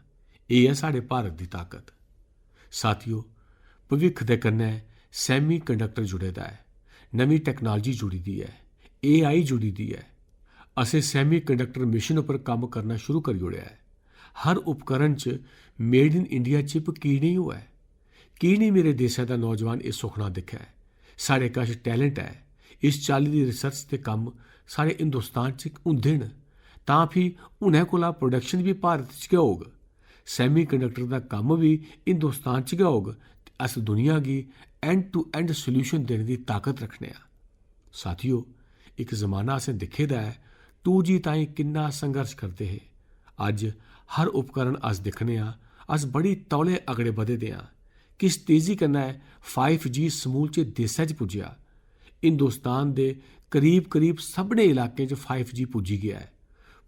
एह् ऐ साढ़े भारत दी ताकत। साथियो, भविक्ख दे कन्नै सैमी कंडक्टर जुड़े दा ऐ, नमीं टेक्नोलॉजी जुड़ी दी ऐ, एआई जुड़ी दी ऐ। असें सैमी कंडक्टर मिशन उप्पर कम्म करना शुरू करी ओड़ेआ ऐ। हर उपकरण च मेड इन इंडिया चिप की नेईं होऐ? की नेईं मेरे देसै दा नौजवान एह् सुखना दिक्खै? साढ़े कश टैलेंट ऐ। इस चाल्ली दी रिसर्च दे कम्म साढ़े हिंदुस्तान च होंदे न। तां फ्ही हुनै कोला प्रोडक्शन बी भारत च गै होग। सैमी कंडक्टर दा कम्म बी हिंदुस्तान च गै होग ते अस दुनिया गी एंड टू एंड सॉल्यूशन देने दी ताकत रखने आं। साथियो, इक जमाना असें दिक्खे दा ऐ, टू जी ताईं किन्ना संघर्ष करदे हे। अज्ज हर उपकरण अस दिक्खने आं, अस बड़ी तौले अगड़े बधे दे आं। किस तेजी कन्नै फाइव जी समूलचे देसै च पुज्जेआ। हिंदुस्तान दे करीब-करीब सभनें इलाकें च फाइव जी पुज्जी गेआ ऐ।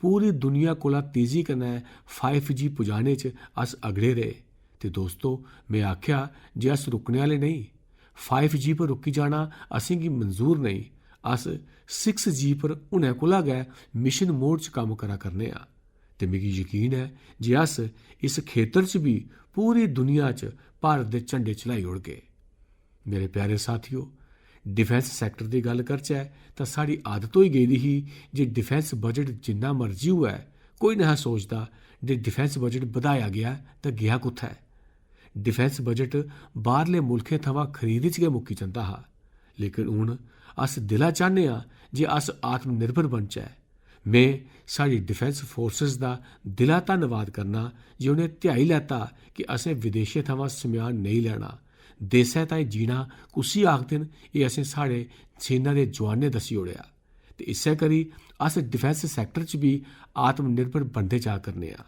पूरी दुनिया कोला तेजी कन्नै फाइव जी पुजाने च अस अगड़े रेह्। ते दोस्तो, में आखेआ जे अस रुकने आह्ले नेईं। फाइव जी पर रुकी जाना असेंगी मंजूर नेईं। अस सिक्स जी पर हुनै कोला गै मिशन मोड च कम्म करा करने आं। ते मिगी यकीन ऐ जे अस इस खेतर च बी पूरी दुनिया च भारत दे झंडे चढ़ाई ओड़गे। मेरे प्यारे साथियो, डिफेंस सैक्टर दी गल्ल करचै तां साढ़ी आदत होई गेदी ही जे डिफेंस बजट जिन्ना मर्जी होऐ, कोई नेहा सोचदा जे डिफेंस बजट बधाया गेआ तां गेआ कुत्थै। डिफेंस बजट बाह्रले मुल्खें थमां खरीद च गै मुक्की जंदा हा। लेकिन हून अस दिला चाह्न्ने आं जे अस आत्मनिर्भर बनचै। में साढ़ी डिफेंस फोर्सेस दा दिला धन्नवाद करना जे उ'नें ध्याई लैता कि असें विदेशें थमां समेआन नेईं लैना। देसै ताईं जीना कुसी आखदे न, एह् असें साढ़े सेना दे जुआनें दस्सी ओड़ेआ। ते इस्सै करी अस डिफेंस सैक्टर च बी आत्मनिर्भर बनदे जा करने आं।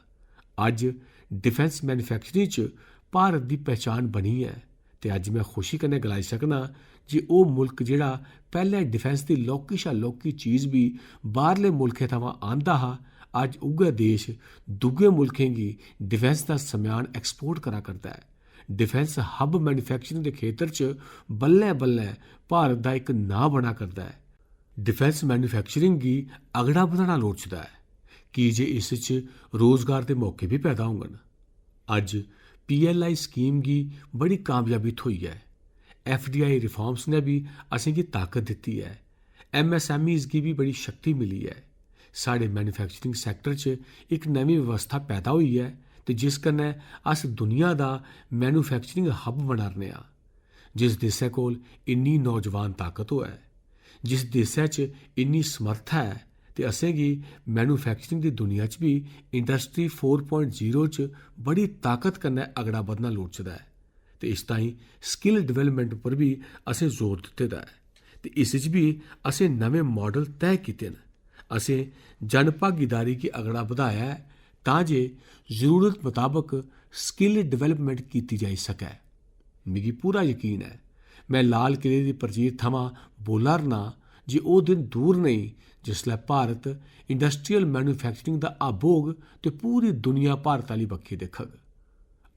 अज्ज डिफेंस मैन्युफैक्चरिंग च भारत दी पहचान बनी ऐ ते अज्ज में खुशी कन्नै गलाई सकनां जे ओह् मुल्क जेह्ड़ा पैह्लें डिफेंस दी लौह्की शा लौह्की चीज बी बाह्रले मुल्खें थमां आंह्दा हा, अज्ज उ'ऐ देश दूए मुल्खें गी डिफेंस दा समेआन एक्सपोर्ट करा करदा ऐ। डिफेंस हब मैन्युफैक्चरिंग दे खेतर च बल्लें-बल्लें भारत दा इक नांऽ बना करदा ऐ। डिफेंस मैन्युफैक्चरिंग गी अगड़ा बधाना लोड़चदा ऐ, की जे इस च रोजगार दे मौके बी पैदा होङन। अज्ज पीएलआई स्कीम गी बड़ी कामयाबी थ्होई ऐ। एफडीआई रिफार्म्स ने बी असेंगी ताकत दित्ती ऐ। एमएसएमईज गी बी बड़ी शक्ति मिली ऐ। साढ़े मैन्युफैक्चरिंग सैक्टर च इक नमीं व्यवस्था पैदा होई ऐ ते जिस कन्नै अस दुनिया दा मैन्युफैक्चरिंग हब बना'रने आं। जिस देसै कोल इन्नी नौजवान ताकत होऐ, जिस देसै च इन्नी समर्था ऐ, ते असेंगी मैन्युफैक्चरिंग दी दुनिया च बी इंडस्ट्री फोर प्वाइंट जीरो च बड़ी ताकत कन्नै अगड़ा बधना लोड़चदा ऐ। ते इस ताईं स्किल डेवलपमेंट उप्पर बी असें जोर दित्ते दा ऐ। ते इस च बी असें नमें मॉडल तय कीते न। असें जन भागीदारी गी अगड़ा बधाया ऐ तां जे जरूरत मताबक स्किल डेवलपमेंट कीती जाई सकै। मिगी पूरा यकीन ऐ, में लाल किले दी प्राचीर थमां बोला 'रना जे ओह् दिन दूर नेईं जिसलै भारत इंडस्ट्रियल मैन्युफैक्चरिंग दा हब होग ते पूरी दुनिया भारत आह्ली बक्खी दिक्खग।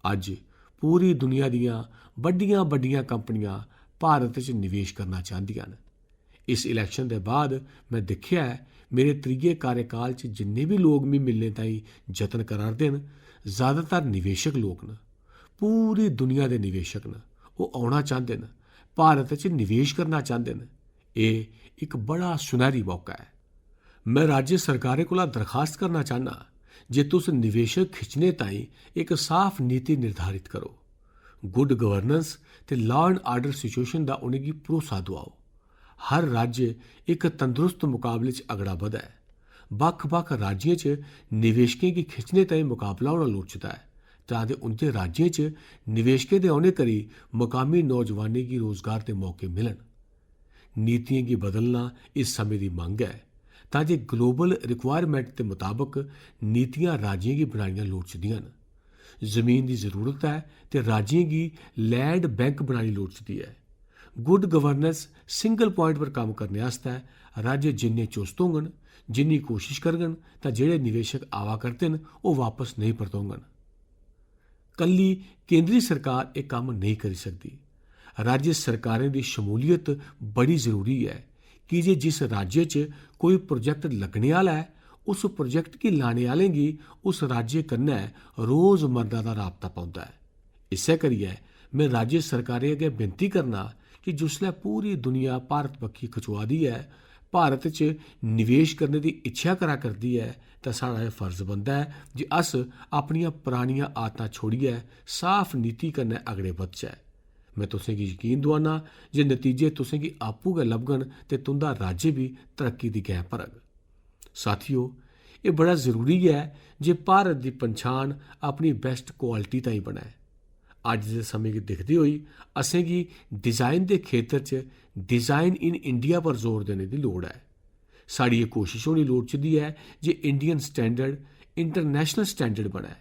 अज्ज पूरी दुनिया दियां बड्डियां-बड्डियां कंपनियां भारत च निवेश करना चांह्दियां न। इस इलैक्शन दे बाद में दिक्खेआ ऐ, मेरे त्रिये कार्यकाल च जिन्ने बी लोक मी मिलने ताईं जतन करा 'रदे न, जैदातर निवेशक लोक न। पूरी दुनिया दे निवेशक न। ओह् औना चांह्दे न, भारत च निवेश करना चांह्दे न। एह् इक बड़ा सुनैह्री मौका ऐ। में राज्य सरकारें कोला दरखास्त करना चाह्न्नां जे तुस निवेशक खिच्चने ताईं इक साफ नीति निर्धारित करो। गुड गवर्नेंस ते law and order सिचुएशन दा उ'नेंगी भरोसा दोआओ। हर राज्य इक तंदरुस्त मकाबले च अगड़ा बधै। बक्ख-बक्ख राज्यें च निवेशकें गी खिच्चने ताईं मकाबला होना लोड़चदा ऐ, तां जे उं'दे राज्यें च निवेशकें दे औने करी मकामी नौजवानें गी रोजगार दे मौके मिलन। नीतियें गी बदलना इस समें दी मंग ऐ, तां जे ग्लोबल रिक्वायरमेंट दे मताबक नीतियां राज्यें गी बनानियां लोड़चदियां न। जमीन दी जरूरत ऐ ते राज्यें गी लैंड बैंक बनानी लोड़चदी ऐ। गुड गवर्नेंस सिंगल प्वाइंट पर कम्म करने आस्तै राज्य जिन्ने चुस्त होङन, जिन्नी कोशश करङन, तां जेह्ड़े निवेशक आवा करदे न, ओह् वापस नेईं परतोङन। कल्ली केंद्री सरकार एह् कम्म नेईं करी सकदी। राज्य सरकारें दी शमूलियत बड़ी जरूरी ऐ, की जे जिस राज्य च कोई प्रोजेक्ट लग्गने आह्ला ऐ, उस प्रोजेक्ट गी लाने आह्लें गी उस राज्य कन्नै रोजमर्रा दा राबता पौंदा ऐ। इस्सै करियै में राज्य सरकारें अग्गें विनती करना कि जिसलै पूरी दुनिया भारत बक्खी खचोआ दी ऐ, भारत च निवेश करने दी इच्छा करा करदी ऐ, तां साढ़ा एह् फर्ज बनदा ऐ जे अस अपनियां परानियां आदतां छोड़ियै साफ नीति कन्नै अगड़े बधचै। में तुसें गी यकीन दोआन्ना जे नतीजे तुसें गी आपूं गै लभगन ते तुं'दा राज्य बी तरक्की दी गैं भरग। साथियो, एह् बड़ा जरूरी ऐ जे भारत दी पंछान अपनी बेस्ट क्वालिटी ताईं बनै। अज्ज दे समें गी दिखदे होई असेंगी डिजाइन दे खेतर च डिजाइन इन इंडिया पर जोर देने दी लोड़ ऐ। साढ़ी एह् कोशश होनी लोड़चदी ऐ जे इंडियन स्टैंडर्ड इंटरनेशनल स्टैंडर्ड बनै।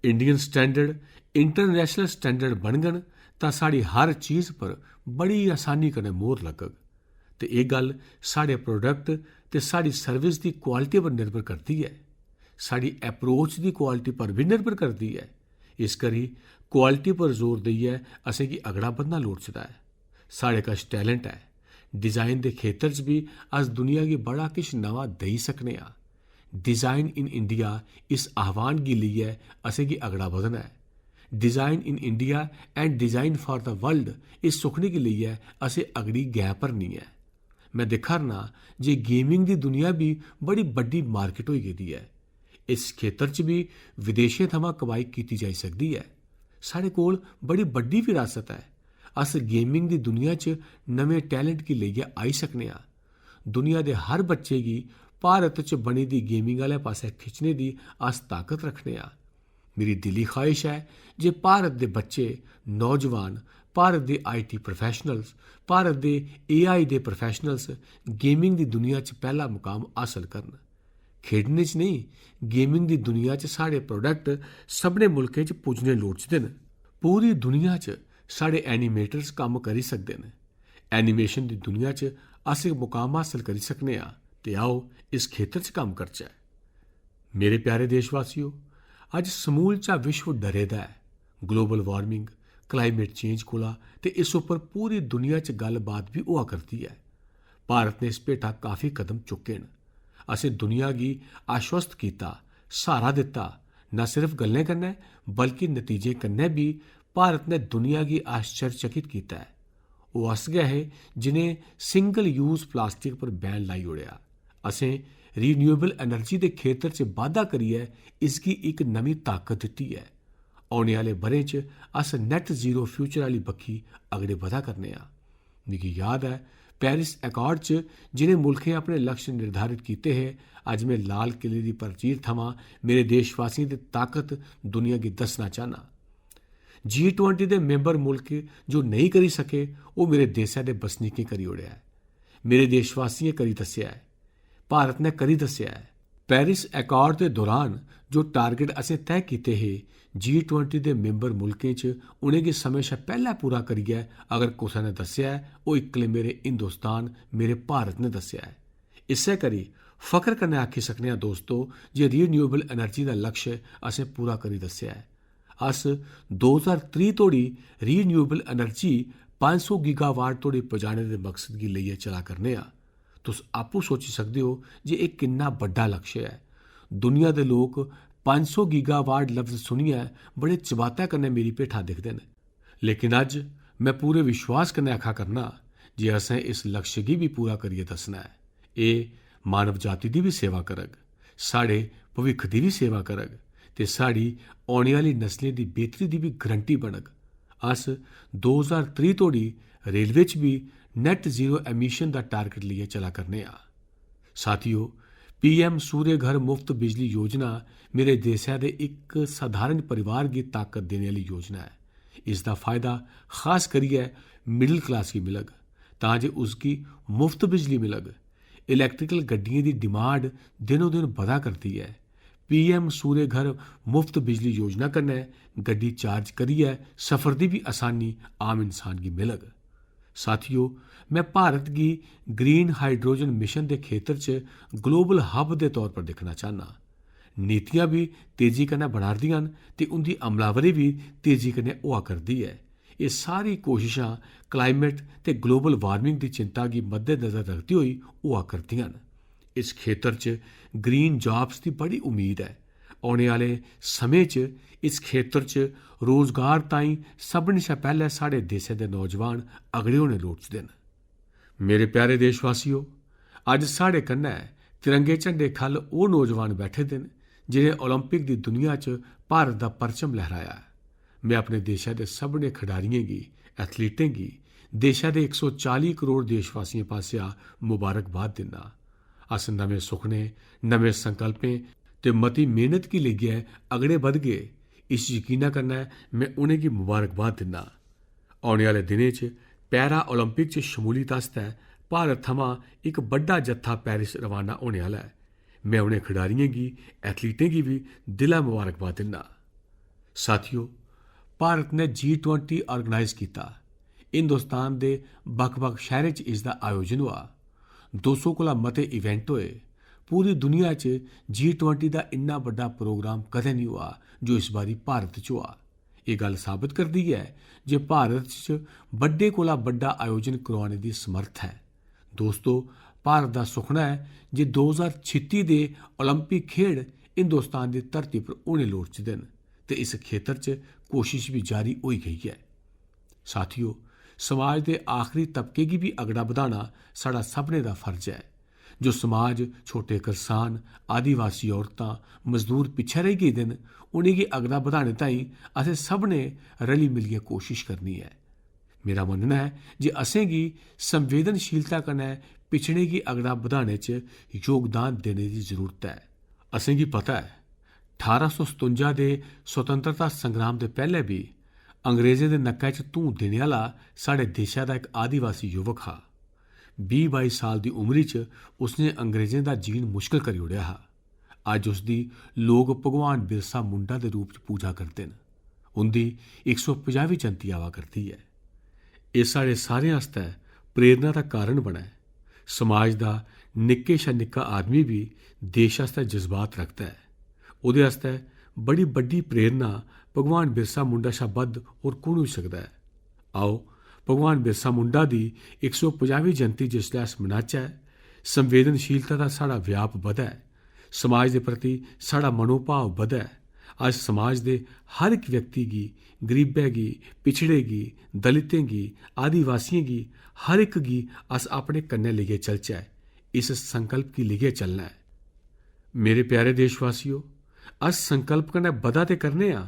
इंडियन स्टैंडर्ड इंटरनेशनल स्टैंडर्ड बनङन तां साढ़ी हर चीज पर बड़ी आसानी कन्नै मोहर लग्गग। ते एह् गल्ल साढ़े प्रोडक्ट ते साढ़ी सर्विस दी क्वालिटी पर निर्भर करदी ऐ। साढ़ी अप्रोच दी क्वालिटी पर बी निर्भर करदी ऐ। इस करी क्वालिटी पर जोर देइयै असेंगी अगड़ा बधना लोड़चदा ऐ। साढ़े कश टैलेंट ऐ। डिजाइन दे खेतर च बी अस दुनिया गी बड़ा किश नमां देई सकने आं। डिजाइन इन इंडिया इस आह्वान गी लेइयै असेंगी अगड़ा बधना ऐ। Design in India and design for the world इस सुखने गी लेइयै असें अगड़ी गैं भरनी ऐ। में दिक्खा 'रना जे गेमिंग दी दुनिया बी बड़ी बड्डी मार्केट होई गेदी ऐ। इस खेतर च बी विदेशें थमां कमाई कीती जाई सकदी ऐ। साढ़े कोल बड़ी बड्डी विरासत ऐ। अस गेमिंग दी दुनिया च नमें टैलेंट गी लेइयै आई सकने आं। दुनिया दे हर बच्चे गी भारत च बनी दी गेमिंग आह्ले पासै खिच्चने दी अस ताकत रखने आं। मेरी दिली ख्वाहिश ऐ जे भारत दे बच्चे, नौजवान, भारत दे आईटी प्रोफेशनल्स, भारत दे एआई दे प्रोफेशनल्स गेमिंग दी दुनिया च पैह्ला मुकाम हासल करन। खेढने च नेईं, गेमिंग दी दुनिया च साढ़े प्रोडक्ट सभनें मुल्कें च पुज्जने लोड़चदे न। पूरी दुनिया च साढ़े एनिमेटर्स कम्म करी सकदे न। एनिमेशन दी दुनिया च अस इक मुकाम हासल करी सकने आं। ते आओ, इस खेतर च कम्म करचै। मेरे प्यारे देशवासियो, अज्ज समूलचा विश्व डरे दा ऐ। ग्लोबल वार्मिंग, क्लाइमेट चेंज कोला ते इस उप्पर पूरी दुनिया च गल्लबात बी होआ करदी ऐ। भारत ने इस भेठा काफी कदम चुक्के न। असें दुनिया गी आश्वस्त कीता, स्हारा दित्ता। न सिर्फ गल्लें कन्नै, बल्कि नतीजें कन्नै बी भारत ने दुनिया गी आश्चर्यचकित कीता ऐ। ओह् अस गै हे जिनें सिंगल यूज प्लास्टिक पर बैन लाई ओड़ेआ। असें रीन्यूएबल एनर्जी दे खेतर च बाद्धा करियै इसगी इक नमीं ताकत दित्ती ऐ। औने आह्ले ब'रें च अस नेट जीरो फ्यूचर आह्ली बक्खी अगड़े बधा करने आं। मिगी याद ऐ, पेरिस अकॉर्ड च जिनें मुल्खें अपने लक्ष्य निर्धारित कीते हे, अज्ज में लाल किले दी प्राचीर थमां मेरे देशवासियें दी ताकत दुनिया गी दस्सना चाह्न्नां। जी ट्वेंटी दे मेंबर मुल्क जो नेईं करी सके, ओह् मेरे देसै दे बसनीकें करी ओड़ेआ ऐ। मेरे देशवासियें करी दस्सेआ ऐ। भारत ने करी दस्सेआ ऐ। पेरिस अकॉर्ड दे दौरान जो टारगेट असें तय कीते हे, जी ट्वेंटी दे मेंबर मुल्कें च उ'नेंगी समें शा पैह्लै पूरा करियै अगर कुसै ने दस्सेआ ऐ, ओह् इक्कले मेरे हिंदुस्तान, मेरे भारत ने दस्सेआ ऐ। इस्सै करी फखर कन्नै आखी सकने आं दोस्तो जे रीन्यूएबल एनर्जी दा लक्ष्य असें पूरा करी दस्सेआ ऐ। अस दो ज्हार त्रीह् तोड़ी रीन्यूएबल एनर्जी पंज सौ गीगावाट तोड़ी पजाने दे मकसद गी लेइयै चला करने आं। तुस आपूं सोची सकदे ओ जे एह् किन्ना बड्डा लक्ष्य ऐ। दुनिया दे लोक पंज सौ गीगावाट लफ्ज सुनियै बड़े चबातै कन्नै मेरी भेठा दिखदे न। लेकिन अज्ज में पूरे विश्वास कन्नै आखा करना जे असें इस लक्ष्य गी बी पूरा करियै दस्सना ऐ। एह् मानव जाति दी बी सेवा करग, साढ़े भविक्ख दी बी सेवा करग ते साढ़ी औने आह्ली नस्लें दी बेह्तरी दी बी गारंटी बनग। अस दो ज्हार त्रीह् तोड़ी रेलवे च बी नेट जीरो एमिशन दा टारगेट लेइयै चला करने आं। साथियो, पीएम सूर्य घर मुफ्त बिजली योजना मेरे देसै दे इक सधारण परिवार गी ताकत देने आह्ली योजना ऐ। इसदा फायदा खास करियै मिडिल क्लास गी मिलग, तां जे उसगी मुफ्त बिजली मिलग। इलैक्ट्रिकल गड्डियें दी डिमांड दिनो-दिन बधा करदी ऐ। पीएम सूर्य घर मुफ्त बिजली योजना कन्नै गड्डी चार्ज करियै सफर दी बी आसानी आम इंसान गी मिलग। साथियो, में भारत गी ग्रीन हाइड्रोजन मिशन दे खेतर च ग्लोबल हब दे तौर पर दिक्खना चाह्न्नां। नीतियां बी तेजी कन्नै बना'रदियां न ते उं'दी अमलावरी बी तेजी कन्नै होआ करदी ऐ। एह् सारी कोशशां क्लाइमेट ते ग्लोबल वार्मिंग दी चिंता गी मद्देनजर रखदे होई होआ करदियां न। इस खेतर च ग्रीन जॉब्स दी बड़ी उम्मीद ऐ। औने आह्ले समें च इस खेतर च रोजगार ताईं सभनें शा पैह्लै साढ़े देसै दे नौजवान अगड़े होने लोड़चदे न। मेरे प्यारे देशवासियो, अज्ज साढ़े कन्नै तिरंगे झंडे ख'ल्ल ओह् नौजवान बैठे दे न जि'नें ओलंपिक दी दुनिया च भारत दा परचम लहराया ऐ। में अपने देशै दे सभनें खडारियें गी, एथलीटें गी, देशै दे इक सौ चाली करोड़ देशवासियें पासेआ मबारकबाद दिन्ना। अस नमें सुखने, नमें संकल्पें ते मती मेहनत गी लेइयै अगड़े बधगे, इस यकीना कन्नै में उ'नेंगी मबारकबाद दिन्ना। औने आह्ले दिनें च पैरा ओलंपिक च शमूलियत आस्तै भारत थमां इक बड्डा जत्था पेरिस रवाना होने आह्ला ऐ। में उ'नें खडारियें गी, एथलीटें गी बी दिला मबारकबाद दिन्ना। साथियो, भारत ने जी ट्वेंटी ऑर्गेनाइज कीता। हिंदुस्तान दे बक्ख-बक्ख शैह्रें च इसदा आयोजन होआ। दो सौ कोला मते इवेंट होए। पूरी दुनिया च जी ट्वेंटी दा इन्ना बड्डा प्रोग्राम कदें निं होआ जो इस बारी भारत च होआ। एह् गल्ल साबत करदी ऐ जे भारत च बड्डे कोला बड्डा आयोजन करोआने दी समर्थ ऐ। दोस्तो, भारत दा सुखना ऐ जे दो ज्हार छित्ती दे ओलंपिक खेढ हिंदुस्तान दी धरती पर होने लोड़चदे न ते इस खेतर च कोशश बी जारी होई गेई ऐ। साथियो, समाज दे आखरी तबके गी बी अगड़ा बधाना साढ़ा सभनें दा फर्ज ऐ। जो समाज, छोटे करसान, आदिवासी औरतां, मजदूर पिच्छें रेही गेदे न, उ'नेंगी अगड़ा बधाने ताईं असें सभनें रली मिलियै कोशश करनी ऐ। मेरा मन्नना ऐ जे असेंगी संवेदनशीलता कन्नै पिछड़े गी अगड़ा बधाने च योगदान देने दी जरूरत ऐ। असेंगी पता ऐ, ठारां सौ सतुंजा दे स्वतंत्रता संग्राम दे पैह्ले बी अंग्रेजें दे नक्कै च धूं देने आह्ला साढ़े देशै दा इक आदिवासी युवक हा। बीह् बाई साल दी उमरी च उसने अंग्रेजें दा जीन मुश्कल करी ओड़ेआ हा। अज्ज उसदी लोक भगवान बिरसा मुंडा दे रूप च पूजा करदे न। उं'दी इक सौ पंजाह्‌मीं जयंती आवा करदी ऐ। एह् साढ़े सारें आस्तै प्रेरणा दा कारण बनै। समाज दा निक्के शा निक्का आदमी बी देश आस्तै जज्बात रखदा ऐ। ओह्दे आस्तै बड़ी बड्डी प्रेरणा भगवान बिरसा मुंडा शा बद्ध होर कु'न होई सकदा ऐ? आओ, भगवान बिरसा मुंडा दी इक सौ पंजाह्‌मीं जयंती जिसलै अस मनाचै, संवेदनशीलता दा साढ़ा व्याप बधै, समाज दे प्रति साढ़ा मनोभाव बधै, अस समाज दे हर इक व्यक्ति गी, गरीबै गी, पिछड़े गी, दलितें गी, आदिवासियें गी, हर इक गी अस अपने कन्नै लेइयै चलचै, इस संकल्प गी लेइयै चलना ऐ। मेरे प्यारे देशवासियो, अस संकल्प कन्नै बधा ते करने आं,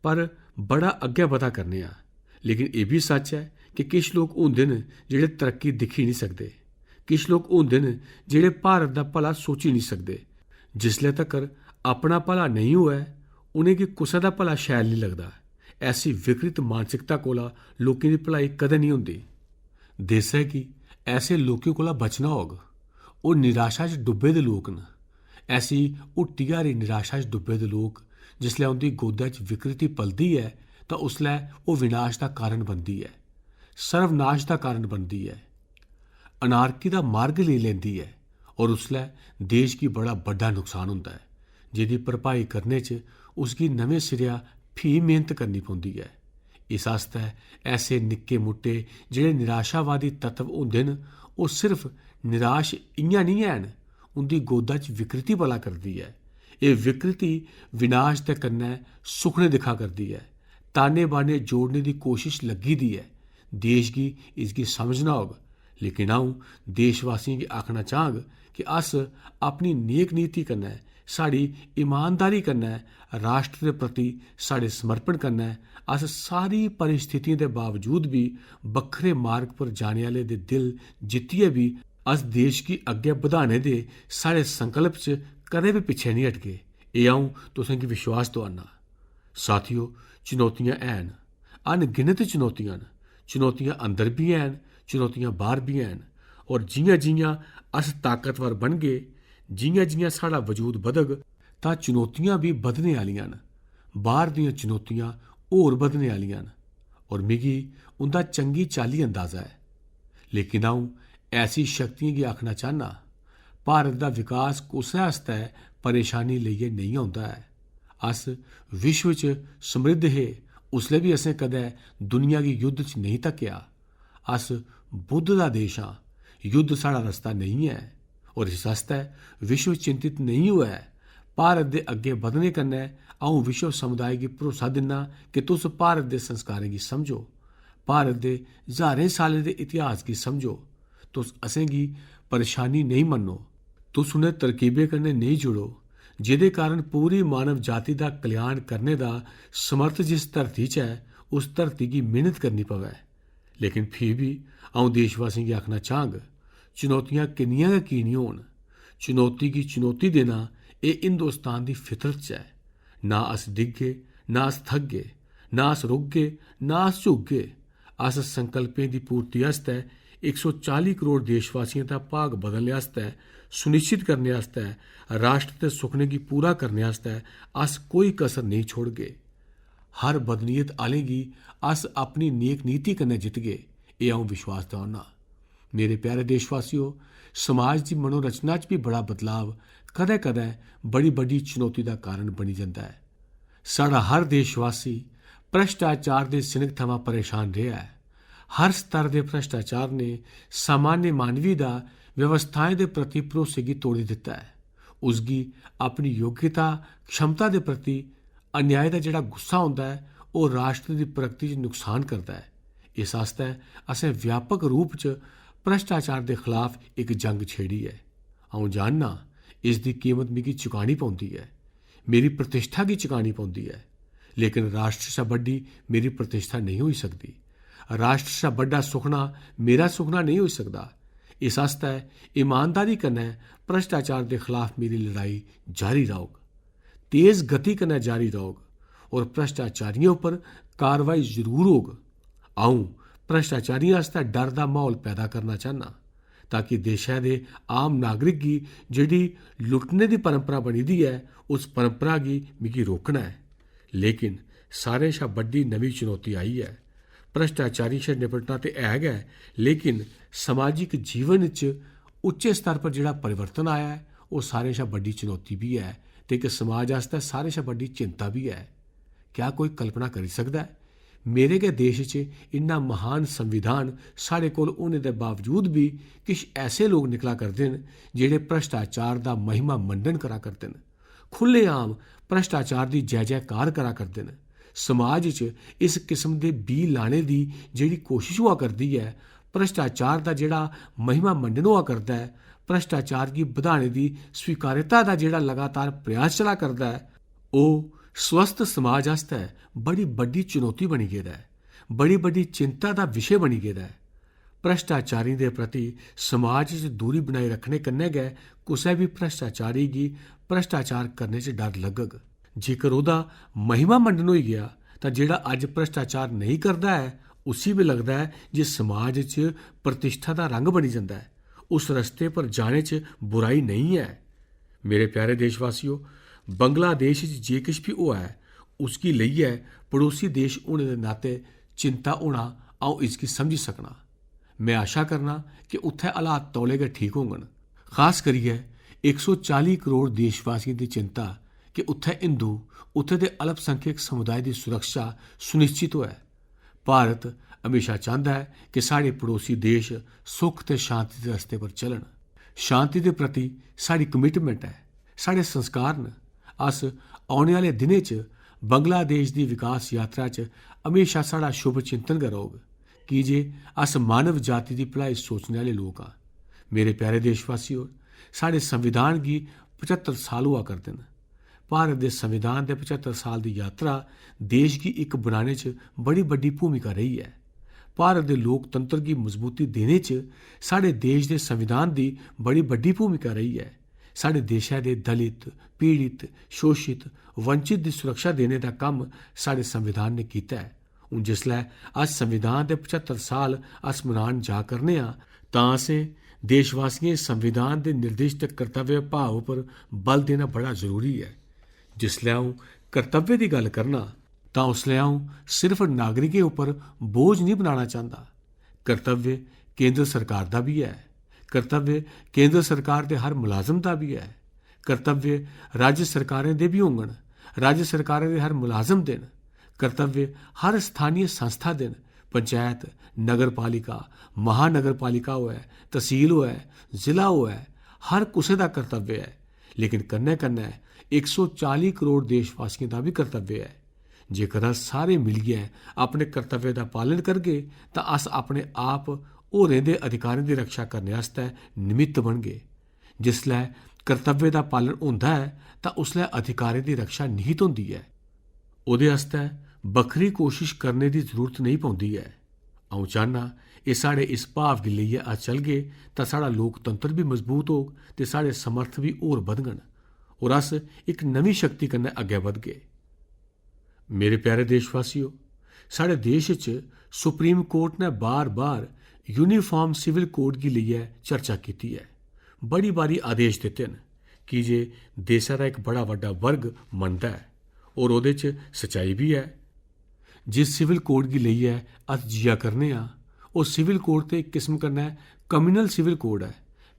पर बड़ा अग्गै बधा करने आं। लेकिन एह् बी सच्च ऐ कि किश लोक होंदे न जेह्ड़े तरक्की दिक्खी निं सकदे। किश लोक होंदे न जेह्ड़े भारत दा भला सोची निं सकदे। जिसलै तक्कर अपना भला नेईं होऐ, उ'नेंगी कुसै दा भला शैल निं लगदा। ऐसी विकृत मानसिकता कोला लोकें दी भलाई कदें निं होंदी। देसै गी ऐसे लोकें कोला बचना होग। ओह् निराशा च डुब्बे दे लोक न। ऐसी हुट्टी हारी निराशा च डुब्बे दे लोक, जिसलै उं'दी गोदा च विकृति पलदी ऐ, तां उसलै ओह् विनाश दा कारण बनदी ऐ, सर्वनाश दा कारण बनदी ऐ, अनारकी दा मार्ग लेई लैंदी ऐ, और उसलै देश गी बड़ा बड्डा नुकसान होंदा ऐ, जेह्दी भरपाई करने च उसगी नमें सिरेआ फ्ही मेहनत करनी पौंदी ऐ। इस आस्तै ऐसे निक्के मुट्टे जेह्ड़े निराशावादी तत्व होंदे न, ओह् सिर्फ निराश इ'यां निं हैन, उं'दी गोदा च विकृति पला करदी ऐ। एह् विकृति विनाश दे कन्नै सुखने दिक्खा करदी ऐ। ताने बाने जोड़ने दी कोशश लग्गी दी ऐ। देश गी इसगी समझना होग। लेकिन अ'ऊं देशवासियें गी आखना चाह्ङ कि अस अपनी नेक नीति कन्नै, साढ़ी ईमानदारी कन्नै, राष्ट्र दे प्रति साढ़े समर्पण कन्नै अस सारी परिस्थितियें दे बावजूद बी बक्खरे मार्ग पर जाने आह्ले दे दिल जित्तियै बी अस देश गी अग्गें बधाने दे साढ़े संकल्प च कदें बी पिच्छें निं हटगे। एह् अ'ऊं तुसें गी विश्वास दोआन्ना। साथियो, चुनौतियां हैन, अनगिनत चुनौतियां न। चुनौतियां अंदर बी हैन, चुनौतियां बाह्र बी हैन। और जि'यां-जि'यां अस ताकतवर बनगे, जि'यां-जि'यां साढ़ा वजूद बधग, तां चुनौतियां बी बधने आह्लियां न। बाह्र दियां चुनौतियां होर बधने आह्लियां न। और मिगी उं'दा चंगी चाल्ली अंदाजा ऐ। लेकिन अ'ऊं ऐसी शक्तियें गी आखना चाह्न्नां, भारत दा विकास कुसै आस्तै परेशानी लेइयै नेईं औंदा ऐ। अस विश्व च समृद्ध हे उसलै बी असें कदै दुनिया गी युद्ध च नेईं धक्केआ। अस बुद्ध दा देश आं, युद्ध साढ़ा रस्ता नेईं ऐ। और इस आस्तै विश्व चिंतित नेईं होऐ। भारत दे अग्गें बधने कन्नै अ'ऊं विश्व समुदाय गी भरोसा दिन्ना कि तुस भारत दे संस्कारें गी समझो, भारत दे ज्हारें सालें दे इतिहास गी समझो। तुस असेंगी परेशानी नेईं मन्नो। तुस उ'नें तरकीबें कन्नै नेईं जुड़ो जेह्दे कारण पूरी मानव जाति दा कल्याण करने दा समर्थ जिस धरती च ऐ, उस धरती गी मेहनत करनी पवै। लेकिन फ्ही बी अ'ऊं देशवासियें गी आखना चाह्ङ, चुनौतियां किन्नियां गै की निं होन, चुनौती गी चुनौती देना एह् हिंदुस्तान दी फितरत च ऐ। ना अस डिग्गे, ना अस थकगे, ना अस रुकगे, ना अस झुकगे। अस संकल्पें दी पूर्ति आस्तै इक सौ चाली करोड़ देशवासियें दा भाग बदलने आस्तै, सुनिश्चित करने आस्तै, राष्ट्र दे सुखने गी पूरा करने आस्तै अस कोई कसर नेईं छोड़गे। हर बदनीयत आह्लें गी अस अपनी नेक नीति कन्नै जितगे, एह् अ'ऊं विश्वास दोआन्ना। मेरे प्यारे देशवासियो, समाज दी मनोरचना च बी बड़ा बदलाव कदै-कदै बड़ी बड्डी चुनौती दा कारण बनी जंदा ऐ। साढ़ा हर देशवासी भ्रष्टाचार दे सिनक थमां परेशान रेहा ऐ। हर स्तर दे भ्रष्टाचार ने सामान्य मानवी दा व्यवस्थाएं दे प्रति भरोसे गी तोड़ी दित्ता ऐ। उसगी अपनी योग्यता, क्षमता दे प्रति अन्याय दा जेह्ड़ा गुस्सा होंदा ऐ, ओह् राष्ट्र दी प्रगति च नुकसान करदा ऐ। इस आस्तै असें व्यापक रूप च भ्रष्टाचार दे खलाफ इक जंग छेड़ी ऐ। अ'ऊं जानना, इस दी कीमत मिगी चुकानी पौंदी ऐ, मेरी प्रतिष्ठा गी चुकानी पौंदी ऐ, लेकिन राष्ट्र शा बड्डी मेरी प्रतिष्ठा नेईं होई सकदी। राष्ट्र शा बड्डा सुखना मेरा सुखना नेईं होई सकदा। इस आस्तै ईमानदारी कन्नै भ्रष्टाचार दे खलाफ मेरी लड़ाई जारी रौह्ग, तेज गति कन्नै जारी रौह्ग और भ्रष्टाचारियें उप्पर कार्रवाई जरूर होग। अ'ऊं भ्रष्टाचारियें आस्तै डर दा म्हौल पैदा करना चाह्न्नां, ताकि देशै दे आम नागरिक गी जेह्ड़ी लुट्टने दी परंपरा बनी दी ऐ, उस परंपरा गी मिगी रोकना ऐ। लेकिन सारें शा बड्डी नमीं चुनौती आई ऐ। भ्रष्टाचारी शा निपटना ते है गै, लेकिन समाजिक जीवन च उच्चे स्तर पर जेह्ड़ा परिवर्तन आया ऐ, ओह् सारें शा बड्डी चुनौती बी ऐ ते इक समाज आस्तै सारें शा बड्डी चिंता बी ऐ। क्या कोई कल्पना करी सकदा ऐ? मेरे गै देश च इन्ना महान संविधान साढ़े कोल होने दे बावजूद बी किश ऐसे लोक निकला करदे न, जेह्ड़े भ्रष्टाचार दा महिमा मंडन करा करदे न, खु'ल्लेआम भ्रष्टाचार दी जै जैकार करा करदे न। समाज च इस किस्म दे बीऽ लाने दी जेह्ड़ी कोशश होआ करदी ऐ, भ्रष्टाचार दा जेह्ड़ा महिमा मंडन होआ करदा ऐ, भ्रष्टाचार गी बधाने दी स्वीकार्यता दा जेह्ड़ा लगातार प्रयास चला करदा ऐ, ओह् स्वस्थ समाज आस्तै बड़ी बड्डी चुनौती बनी गेदा ऐ, बड़ी बड्डी चिंता दा विशे बनी गेदा ऐ। भ्रष्टाचारी दे प्रति समाज च दूरी बनाई रक्खने कन्नै गै कुसै बी भ्रष्टाचारी गी भ्रष्टाचार करने च डर लग्गग। जेकर ओह्दा महिमा मंडन होई गेआ, तां जेह्ड़ा अज्ज भ्रष्टाचार नेईं करदा ऐ, उसी बी लगदा ऐ जे समाज च प्रतिष्ठा दा रंग बनी जंदा ऐ। उस रस्ते पर जाने च बुराई नेईं ऐ। मेरे प्यारे देशवासियो, बंगलादेश च जे किश बी होआ ऐ, उसगी लेइयै पड़ोसी देश होने दे नाते चिंता होना, अ'ऊं इसगी समझी सकना। में आशा करना कि उत्थै हालात तौले गै ठीक होङन। खास करियै इक सौ चाली करोड़ देशवासियें दी चिंता कि उत्थै हिंदू, उत्थै दे अल्पसंख्यक समुदाय दी सुरक्षा सुनिश्चित होऐ। भारत म्हेशा चांह्दा ऐ कि साढ़े पड़ोसी देश सुख ते शांति दे रस्ते पर चलन। शांति दे प्रति साढ़ी कमिटमेंट ऐ, साढ़े संस्कार न। अस औने आह्ले दिनें च बंगलादेश दी विकास यात्रा च म्हेशा साढ़ा शुभ चिंतन गै रौह्ग, की जे अस मानव जाति दी भलाई सोचने आह्ले लोक आं। मेरे प्यारे देशवासियो, साढ़े संविधान गी पचत्तर साल होआ करदे न। भारत दे संविधान दे पचत्तर साल दी यात्रा देश गी इक बनाने च बड़ी बड्डी भूमिका रेही ऐ। भारत दे लोकतंत्र गी मजबूती देने च साढ़े देश दे संविधान दी बड़ी बड्डी भूमिका रेही ऐ। साढ़े देशै दे दलित, पीड़ित, शोशित, वंचित दी सुरक्षा देने दा कम्म साढ़े संविधान ने कीता ऐ। हून जिसलै अस संविधान दे पचत्तर साल अस मनान जा करने आं, तां असें देशवासियें संविधान दे निर्दिष्ट कर्तव्य भाव पर बल देना बड़ा जरूरी ऐ। जिसलै अ'ऊं कर्तव्य दी गल्ल करना, तां उसलै अ'ऊं सिर्फ नागरिकें उप्पर बोझ निं बनाना चांह्दा। कर्तव्य केंद्र सरकार दा बी ऐ। कर्तव्य केंद्र सरकार दे हर मुलाजम दा बी ऐ। कर्तव्य राज्य सरकारें दे बी होङन, राज्य सरकारें दे हर मुलाजम दे न। कर्तव्य हर स्थानीय संस्था दे न। पंचैत, नगर पालिका, महानगर पालिका होऐ, तसील होऐ, जिला होऐ, हर कुसै दा कर्तव्य ऐ। लेकिन कन्नै-कन्नै इक सौ चाली करोड़ देशवासियें दा बी कर्तव्य ऐ। जेकर अस सारे मिलियै अपने कर्तव्य दा पालन करगे, तां अस अपने आप होरें दे अधिकारें दी रक्षा करने आस्तै निमित्त बनगे। जिसलै कर्तव्य दा पालन होंदा ऐ, तां उसलै अधिकारें दी रक्षा निहित होंदी ऐ। ओह्दे आस्तै बक्खरी कोशश करने दी जरूरत नेईं पौंदी ऐ। अ'ऊं चाह्न्नां, एह् साढ़े इस भाव गी लेइयै अस चलगे, तां साढ़ा लोकतंत्र बी मजबूत होग ते साढ़े समर्थ बी होर बधङन, और अस इक नमीं शक्ति कन्नै अग्गै बधगे। मेरे प्यारे देशवासियो, साढ़े देश च सुप्रीम कोर्ट ने बार-बार यूनिफॉर्म सिविल कोड गी लेइयै चर्चा कीती ऐ। बड़ी बारी आदेश दित्ते न, की जे देशै दा इक बड़ा बड्डा वर्ग मनदा ऐ, और ओह्दे च सच्चाई बी ऐ। जिस सिविल कोड गी लेइयै अस जिया करने आं, ओह् सिविल कोड ते इक किस्म कन्नै कम्युनल सिविल कोड ऐ,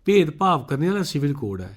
भेदभाव करने आह्ला सिविल कोड ऐ।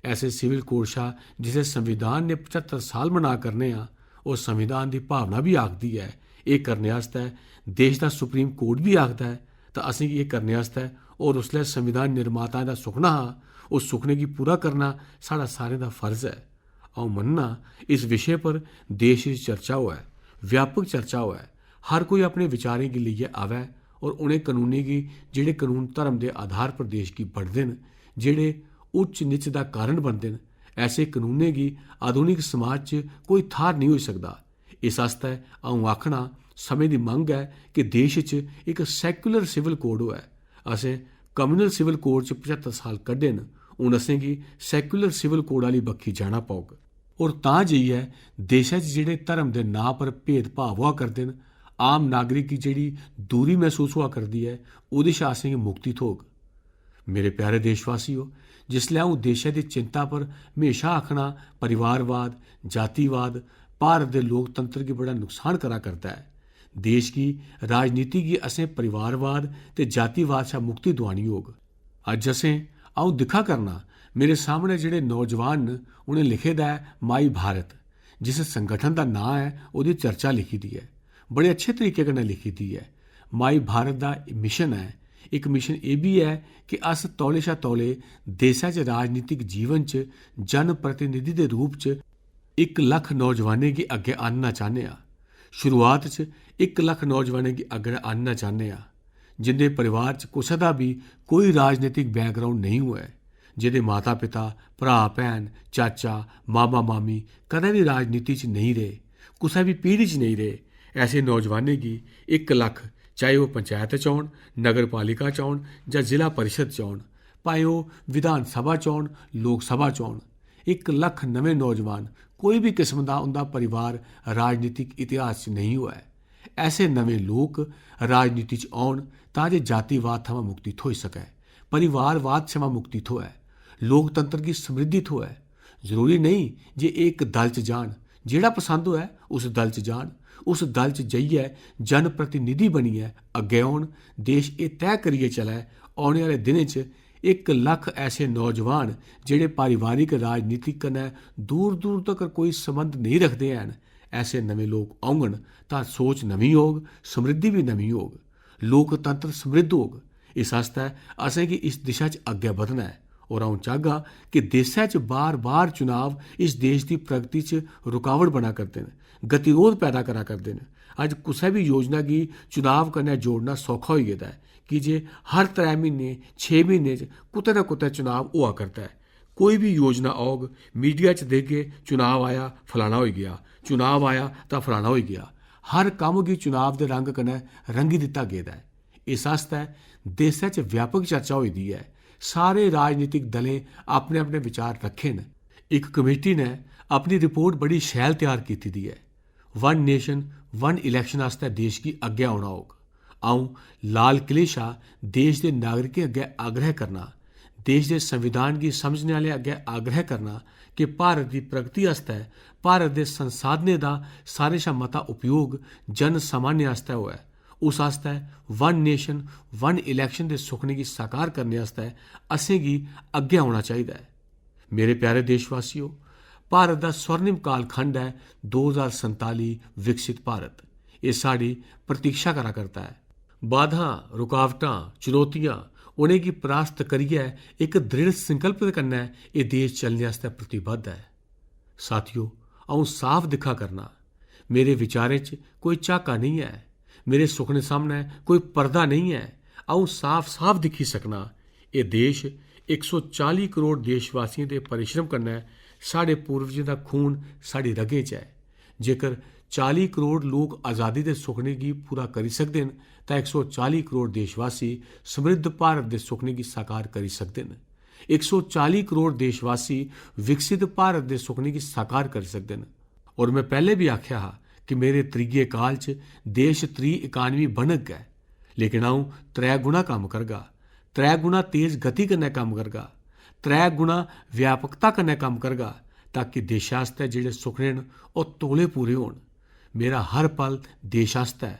ऐसे सिविल कोड शा जिसे संविधान ने पचत्तर साल मना करने आं, ओह् संविधान दी भावना बी आखदी ऐ। एह् करने आस्तै देश दा सुप्रीम कोर्ट बी आखदा ऐ, तां असेंगी एह् करने आस्तै, और उसलै संविधान निर्माताएं दा सुखना हा, उस सुखने गी पूरा करना साढ़ा सारें दा फर्ज ऐ। अ'ऊं मन्नना, इस विशे पर देश च चर्चा होऐ, व्यापक चर्चा होऐ, हर कोई अपने विचारें गी लेइयै आवै और उ'नें कनूनें गी, जेह्ड़े कनून धर्म दे आधार पर देश गी बंडदे न, जेह्ड़े उच्च नीच दा कारण बनदे न, ऐसे कनूनें गी आधुनिक समाज च कोई थाह्र नेईं होई सकदा। इस आस्तै अ'ऊं आखना, समें दी मंग ऐ कि देश च इक सैकुलर सिविल कोड होऐ। असें कम्युनल सिविल कोड च पचत्तर साल कड्ढे न, हून असेंगी सैकुलर सिविल कोड आह्ली बक्खी जाना पौग। और तां जाइयै देशै च जेह्ड़े धर्म दे नांऽ पर भेदभाव होआ करदे न, आम नागरिक गी जेह्ड़ी दूरी मसूस होआ करदी ऐ, ओह्दे शा असेंगी मुक्ति थ्होग। मेरे प्यारे देशवासियो, जिसलै अ'ऊं देशै दी चिंता पर म्हेशा आखना, परिवारवाद, जातिवाद भारत दे लोकतंत्र गी बड़ा नुकसान करा करदा ऐ। देश गी, राजनीति गी असें परिवारवाद ते जातिवाद शा मुक्ति दुआनी होग। अज्ज असें, अ'ऊं दिक्खा करना, मेरे सामनै जेह्ड़े नौजवान न, उ'नें लिखे दा ऐ माई भारत, जिस संगठन दा नांऽ ऐ, ओह्दी चर्चा लिखी दी ऐ, बड़े अच्छे तरीके कन्नै लिखी दी ऐ। माई भारत दा मिशन ऐ, इक मिशन एह् बी ऐ कि अस तौले शा तौले देसै च राजनीतिक जीवन च जनप्रतिनिधि दे रूप च इक लक्ख नौजवानें गी अग्गें आह्नना चाह्न्ने आं। शुरुआत च इक लक्ख नौजवानें गी अग्गें आह्नना चाह्न्ने आं, जिं'दे परिवार च कुसै दा बी कोई राजनीतिक बैकग्राउंड नेईं होऐ, जेह्दे माता-पिता, भ्राऽ-भैन, चाचा, मामा-मामी कदें बी राजनीति च नेईं रेह्, कुसै बी पीढ़ी च नेईं रेह्, ऐसे नौजवानें गी इक लक्ख, चाहे ओह् पंचैत च औन, नगर पालिका च औन जां जिला परिशद च औन, भाएं ओह् विधान सभा च औन, लोक सभा च औन, इक लक्ख नमें नौजवान, कोई बी किस्म दा उं'दा परिवार राजनीतिक इतिहास च नेईं होऐ, ऐसे नमें लोक राजनीति च औन तां जे जातिवाद थमां मुक्ति थ्होई सकै, परिवारवाद थमां मुक्ति थ्होऐ, लोकतंत्र गी समृद्धि थ्होऐ। जरूरी नेईं जे एह् इक दल च जान, जेह्ड़ा पसंद होऐ उस दल च जान, उस दल च जाइयै जनप्रतिनिधि बनियै अग्गें औन। देश एह् तैऽ करियै चलै, औने आह्ले दिनें च इक लक्ख ऐसे नौजवान जेह्ड़े पारिवारिक राजनीति कन्नै दूर-दूर तगर कोई संबंध नेईं रखदे हैन, ऐसे नमें लोक औङन तां सोच नमीं होग, समृद्धि बी नमीं होग, लोकतंत्र समृद्ध होग। इस आस्तै असेंगी इस दिशा च अग्गें बधना ऐ और अ'ऊं चाहगा कि देसै च बार-बार चुनाव इस देश दी प्रगति च रुकावट बना करदे न, गतिरोध पैदा करा करदे न। अज्ज कुसै बी योजना गी चुनाव कन्नै जोड़ना सौखा होई गेदा ऐ, की जे हर त्रै म्हीने, छे म्हीने च कुतै ना कुतै चुनाव होआ करदा ऐ। कोई बी योजना औग, मीडिया च दिखगे, चुनाव आया, फलाना होई गेआ, चुनाव आया तां फलाना होई गेआ। हर कम्म गी चुनाव दे रंग कन्नै रंगी दित्ता गेदा ऐ। इस आस्तै देसै च व्यापक चर्चा होई दी ऐ। सारे राजनीतिक दलें अपने-अपने विचार रक्खे न। इक कमेटी ने अपनी रिपोर्ट बड़ी शैल त्यार कीती दी ऐ। वन नेशन, वन इलेक्शन आस्तै देश गी अग्गें औना होग। अ'ऊं लाल किले शा देश दे नागरिकें अग्गें आग्रह करना, देश दे संविधान गी समझने आह्लें अग्गें आग्रह करना कि भारत दी प्रगति आस्तै भारत दे संसाधनें दा सारें शा मता उपयोग जन सामान्य आस्तै होऐ। उस आस्तै one nation, one election they सुखने गी साकार करने आस्तै असेंगी अग्गें औना चाहिदा ऐ। मेरे प्यारे देशवासियो, भारत दा स्वर्णिम कालखंड ऐ दो ज्हार संताली विकसित भारत। एह् साढ़ी प्रतीक्षा करा करदा ऐ। बाधां, रुकावटां, चुनौतियां, उ'नेंगी परास्त करियै इक दृढ़ संकल्प दे कन्नै एह् देश चलने आस्तै प्रतिबद्ध ऐ। साथियो, अ'ऊं साफ दिक्खा करना, मेरे विचारें च कोई झाका नेईं ऐ, मेरे सुखने सामनै कोई पर्दा नेईं ऐ। अ'ऊं साफ-साफ दिक्खी सकना, एह् देश इक सौ चाली करोड़ देशवासियें दे परिश्रम कन्नै साढ़े पूर्वजें दा खून साढ़ी रगें च ऐ। जेकर चाली करोड़ लोक आजादी दे सुखने गी पूरा करी सकदे न, तां इक सौ चाली करोड़ देशवासी समृद्ध भारत दे सुखने गी साकार करी सकदे न। इक सौ चाली करोड़ देशवासी विकसित भारत दे सुखने गी साकार करी सकदे न। और में पैह्ले बी आखेआ हा कि मेरे त्रिये काल च देश त्री इकानमी बनग गै, लेकिन अ'ऊं त्रै गुणा कम्म करगा, त्रै गुणा तेज गति कन्नै कम्म करगा, त्रै गुणा व्यापकता कन्नै कम्म करगा, ताकि देशै आस्तै जेह्ड़े सुखने न, ओह् तौले पूरे होन। मेरा हर पल देश आस्तै ऐ,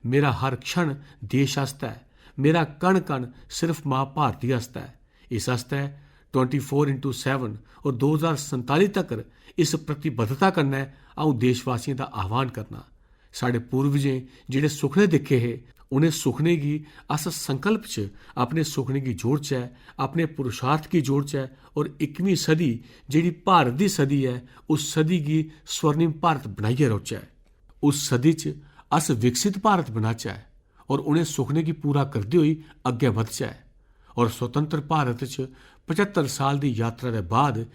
मेरा हर क्षण देश आस्तै ऐ, मेरा कण-कण सिर्फ मां भारती आस्तै ऐ। इस आस्तै twenty four into seven और दो ज्हार संताली तकर इस प्रतिबद्धता कन्नै अ'ऊं देशवासियें दा आह्वान करना। साढ़े पूर्वजें जेह्ड़े सुखने दिक्खे हे, उ'नें सुखने गी अस संकल्प च अपने सुखने गी जोड़चै, अपने पुरुषार्थ गी जोड़चै और इक्कीवीं सदी, जेह्ड़ी भारत दी सदी ऐ, उस सदी गी स्वर्णिम भारत बनाइयै रौह्चै। उस सदी च अस विकसित भारत बनाचै और उ'नें सुखने गी पूरा करदे होई अग्गै बधचै। और स्वतंत्र भारत च पचहत्तर साल दी यात्रा दे बाद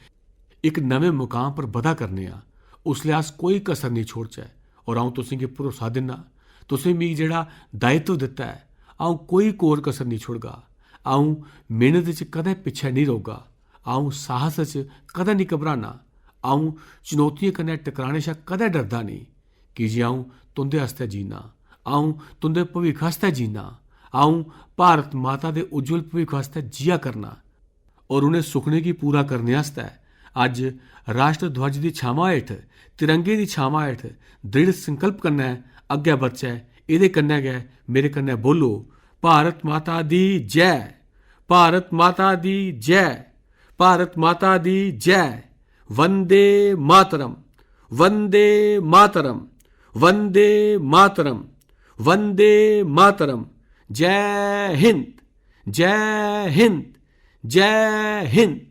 इक नमें मुकाम पर बधा करने आं, उसलै अस कोई कसर नेईं छोड़चै। और अ'ऊं तुसेंगी भरोसा दिन्ना, तुसें मिगी जेह्ड़ा दायित्व दित्ता ऐ, अ'ऊं कोई कोर कसर नेईं छोड़गा। अ'ऊं मेह्नत च कदें पिच्छै नेईं रौह्गा। अ'ऊं साहस च कदें नेईं घबराना। अ'ऊं चुनौतियें कन्नै टकराने शा कदें डरदा नेईं, की जे अ'ऊं तुं'दे आस्तै जीना। अ'ऊं तुं'दे भविक्ख आस्तै जीना। अ'ऊं भारत माता दे उज्जवल भविक्ख आस्तै जिया करना। और उ'नें सुखने गी पूरा करने आस्तै अज्ज राष्ट्र ध्वज दी छामां हेठ, तिरंगे दी छामां हेठ दृढ़ संकल्प कन्नै अग्गै बधचै। एह्दे कन्नै गै मेरे कन्नै बोलो, भारत माता दी जय, भारत माता दी जय, भारत माता दी जय। वंदे मातरम, वंदे मातरम, वंदे मातरम, वंदे मातरम। जय हिंद, जय हिंद, जय हिंद।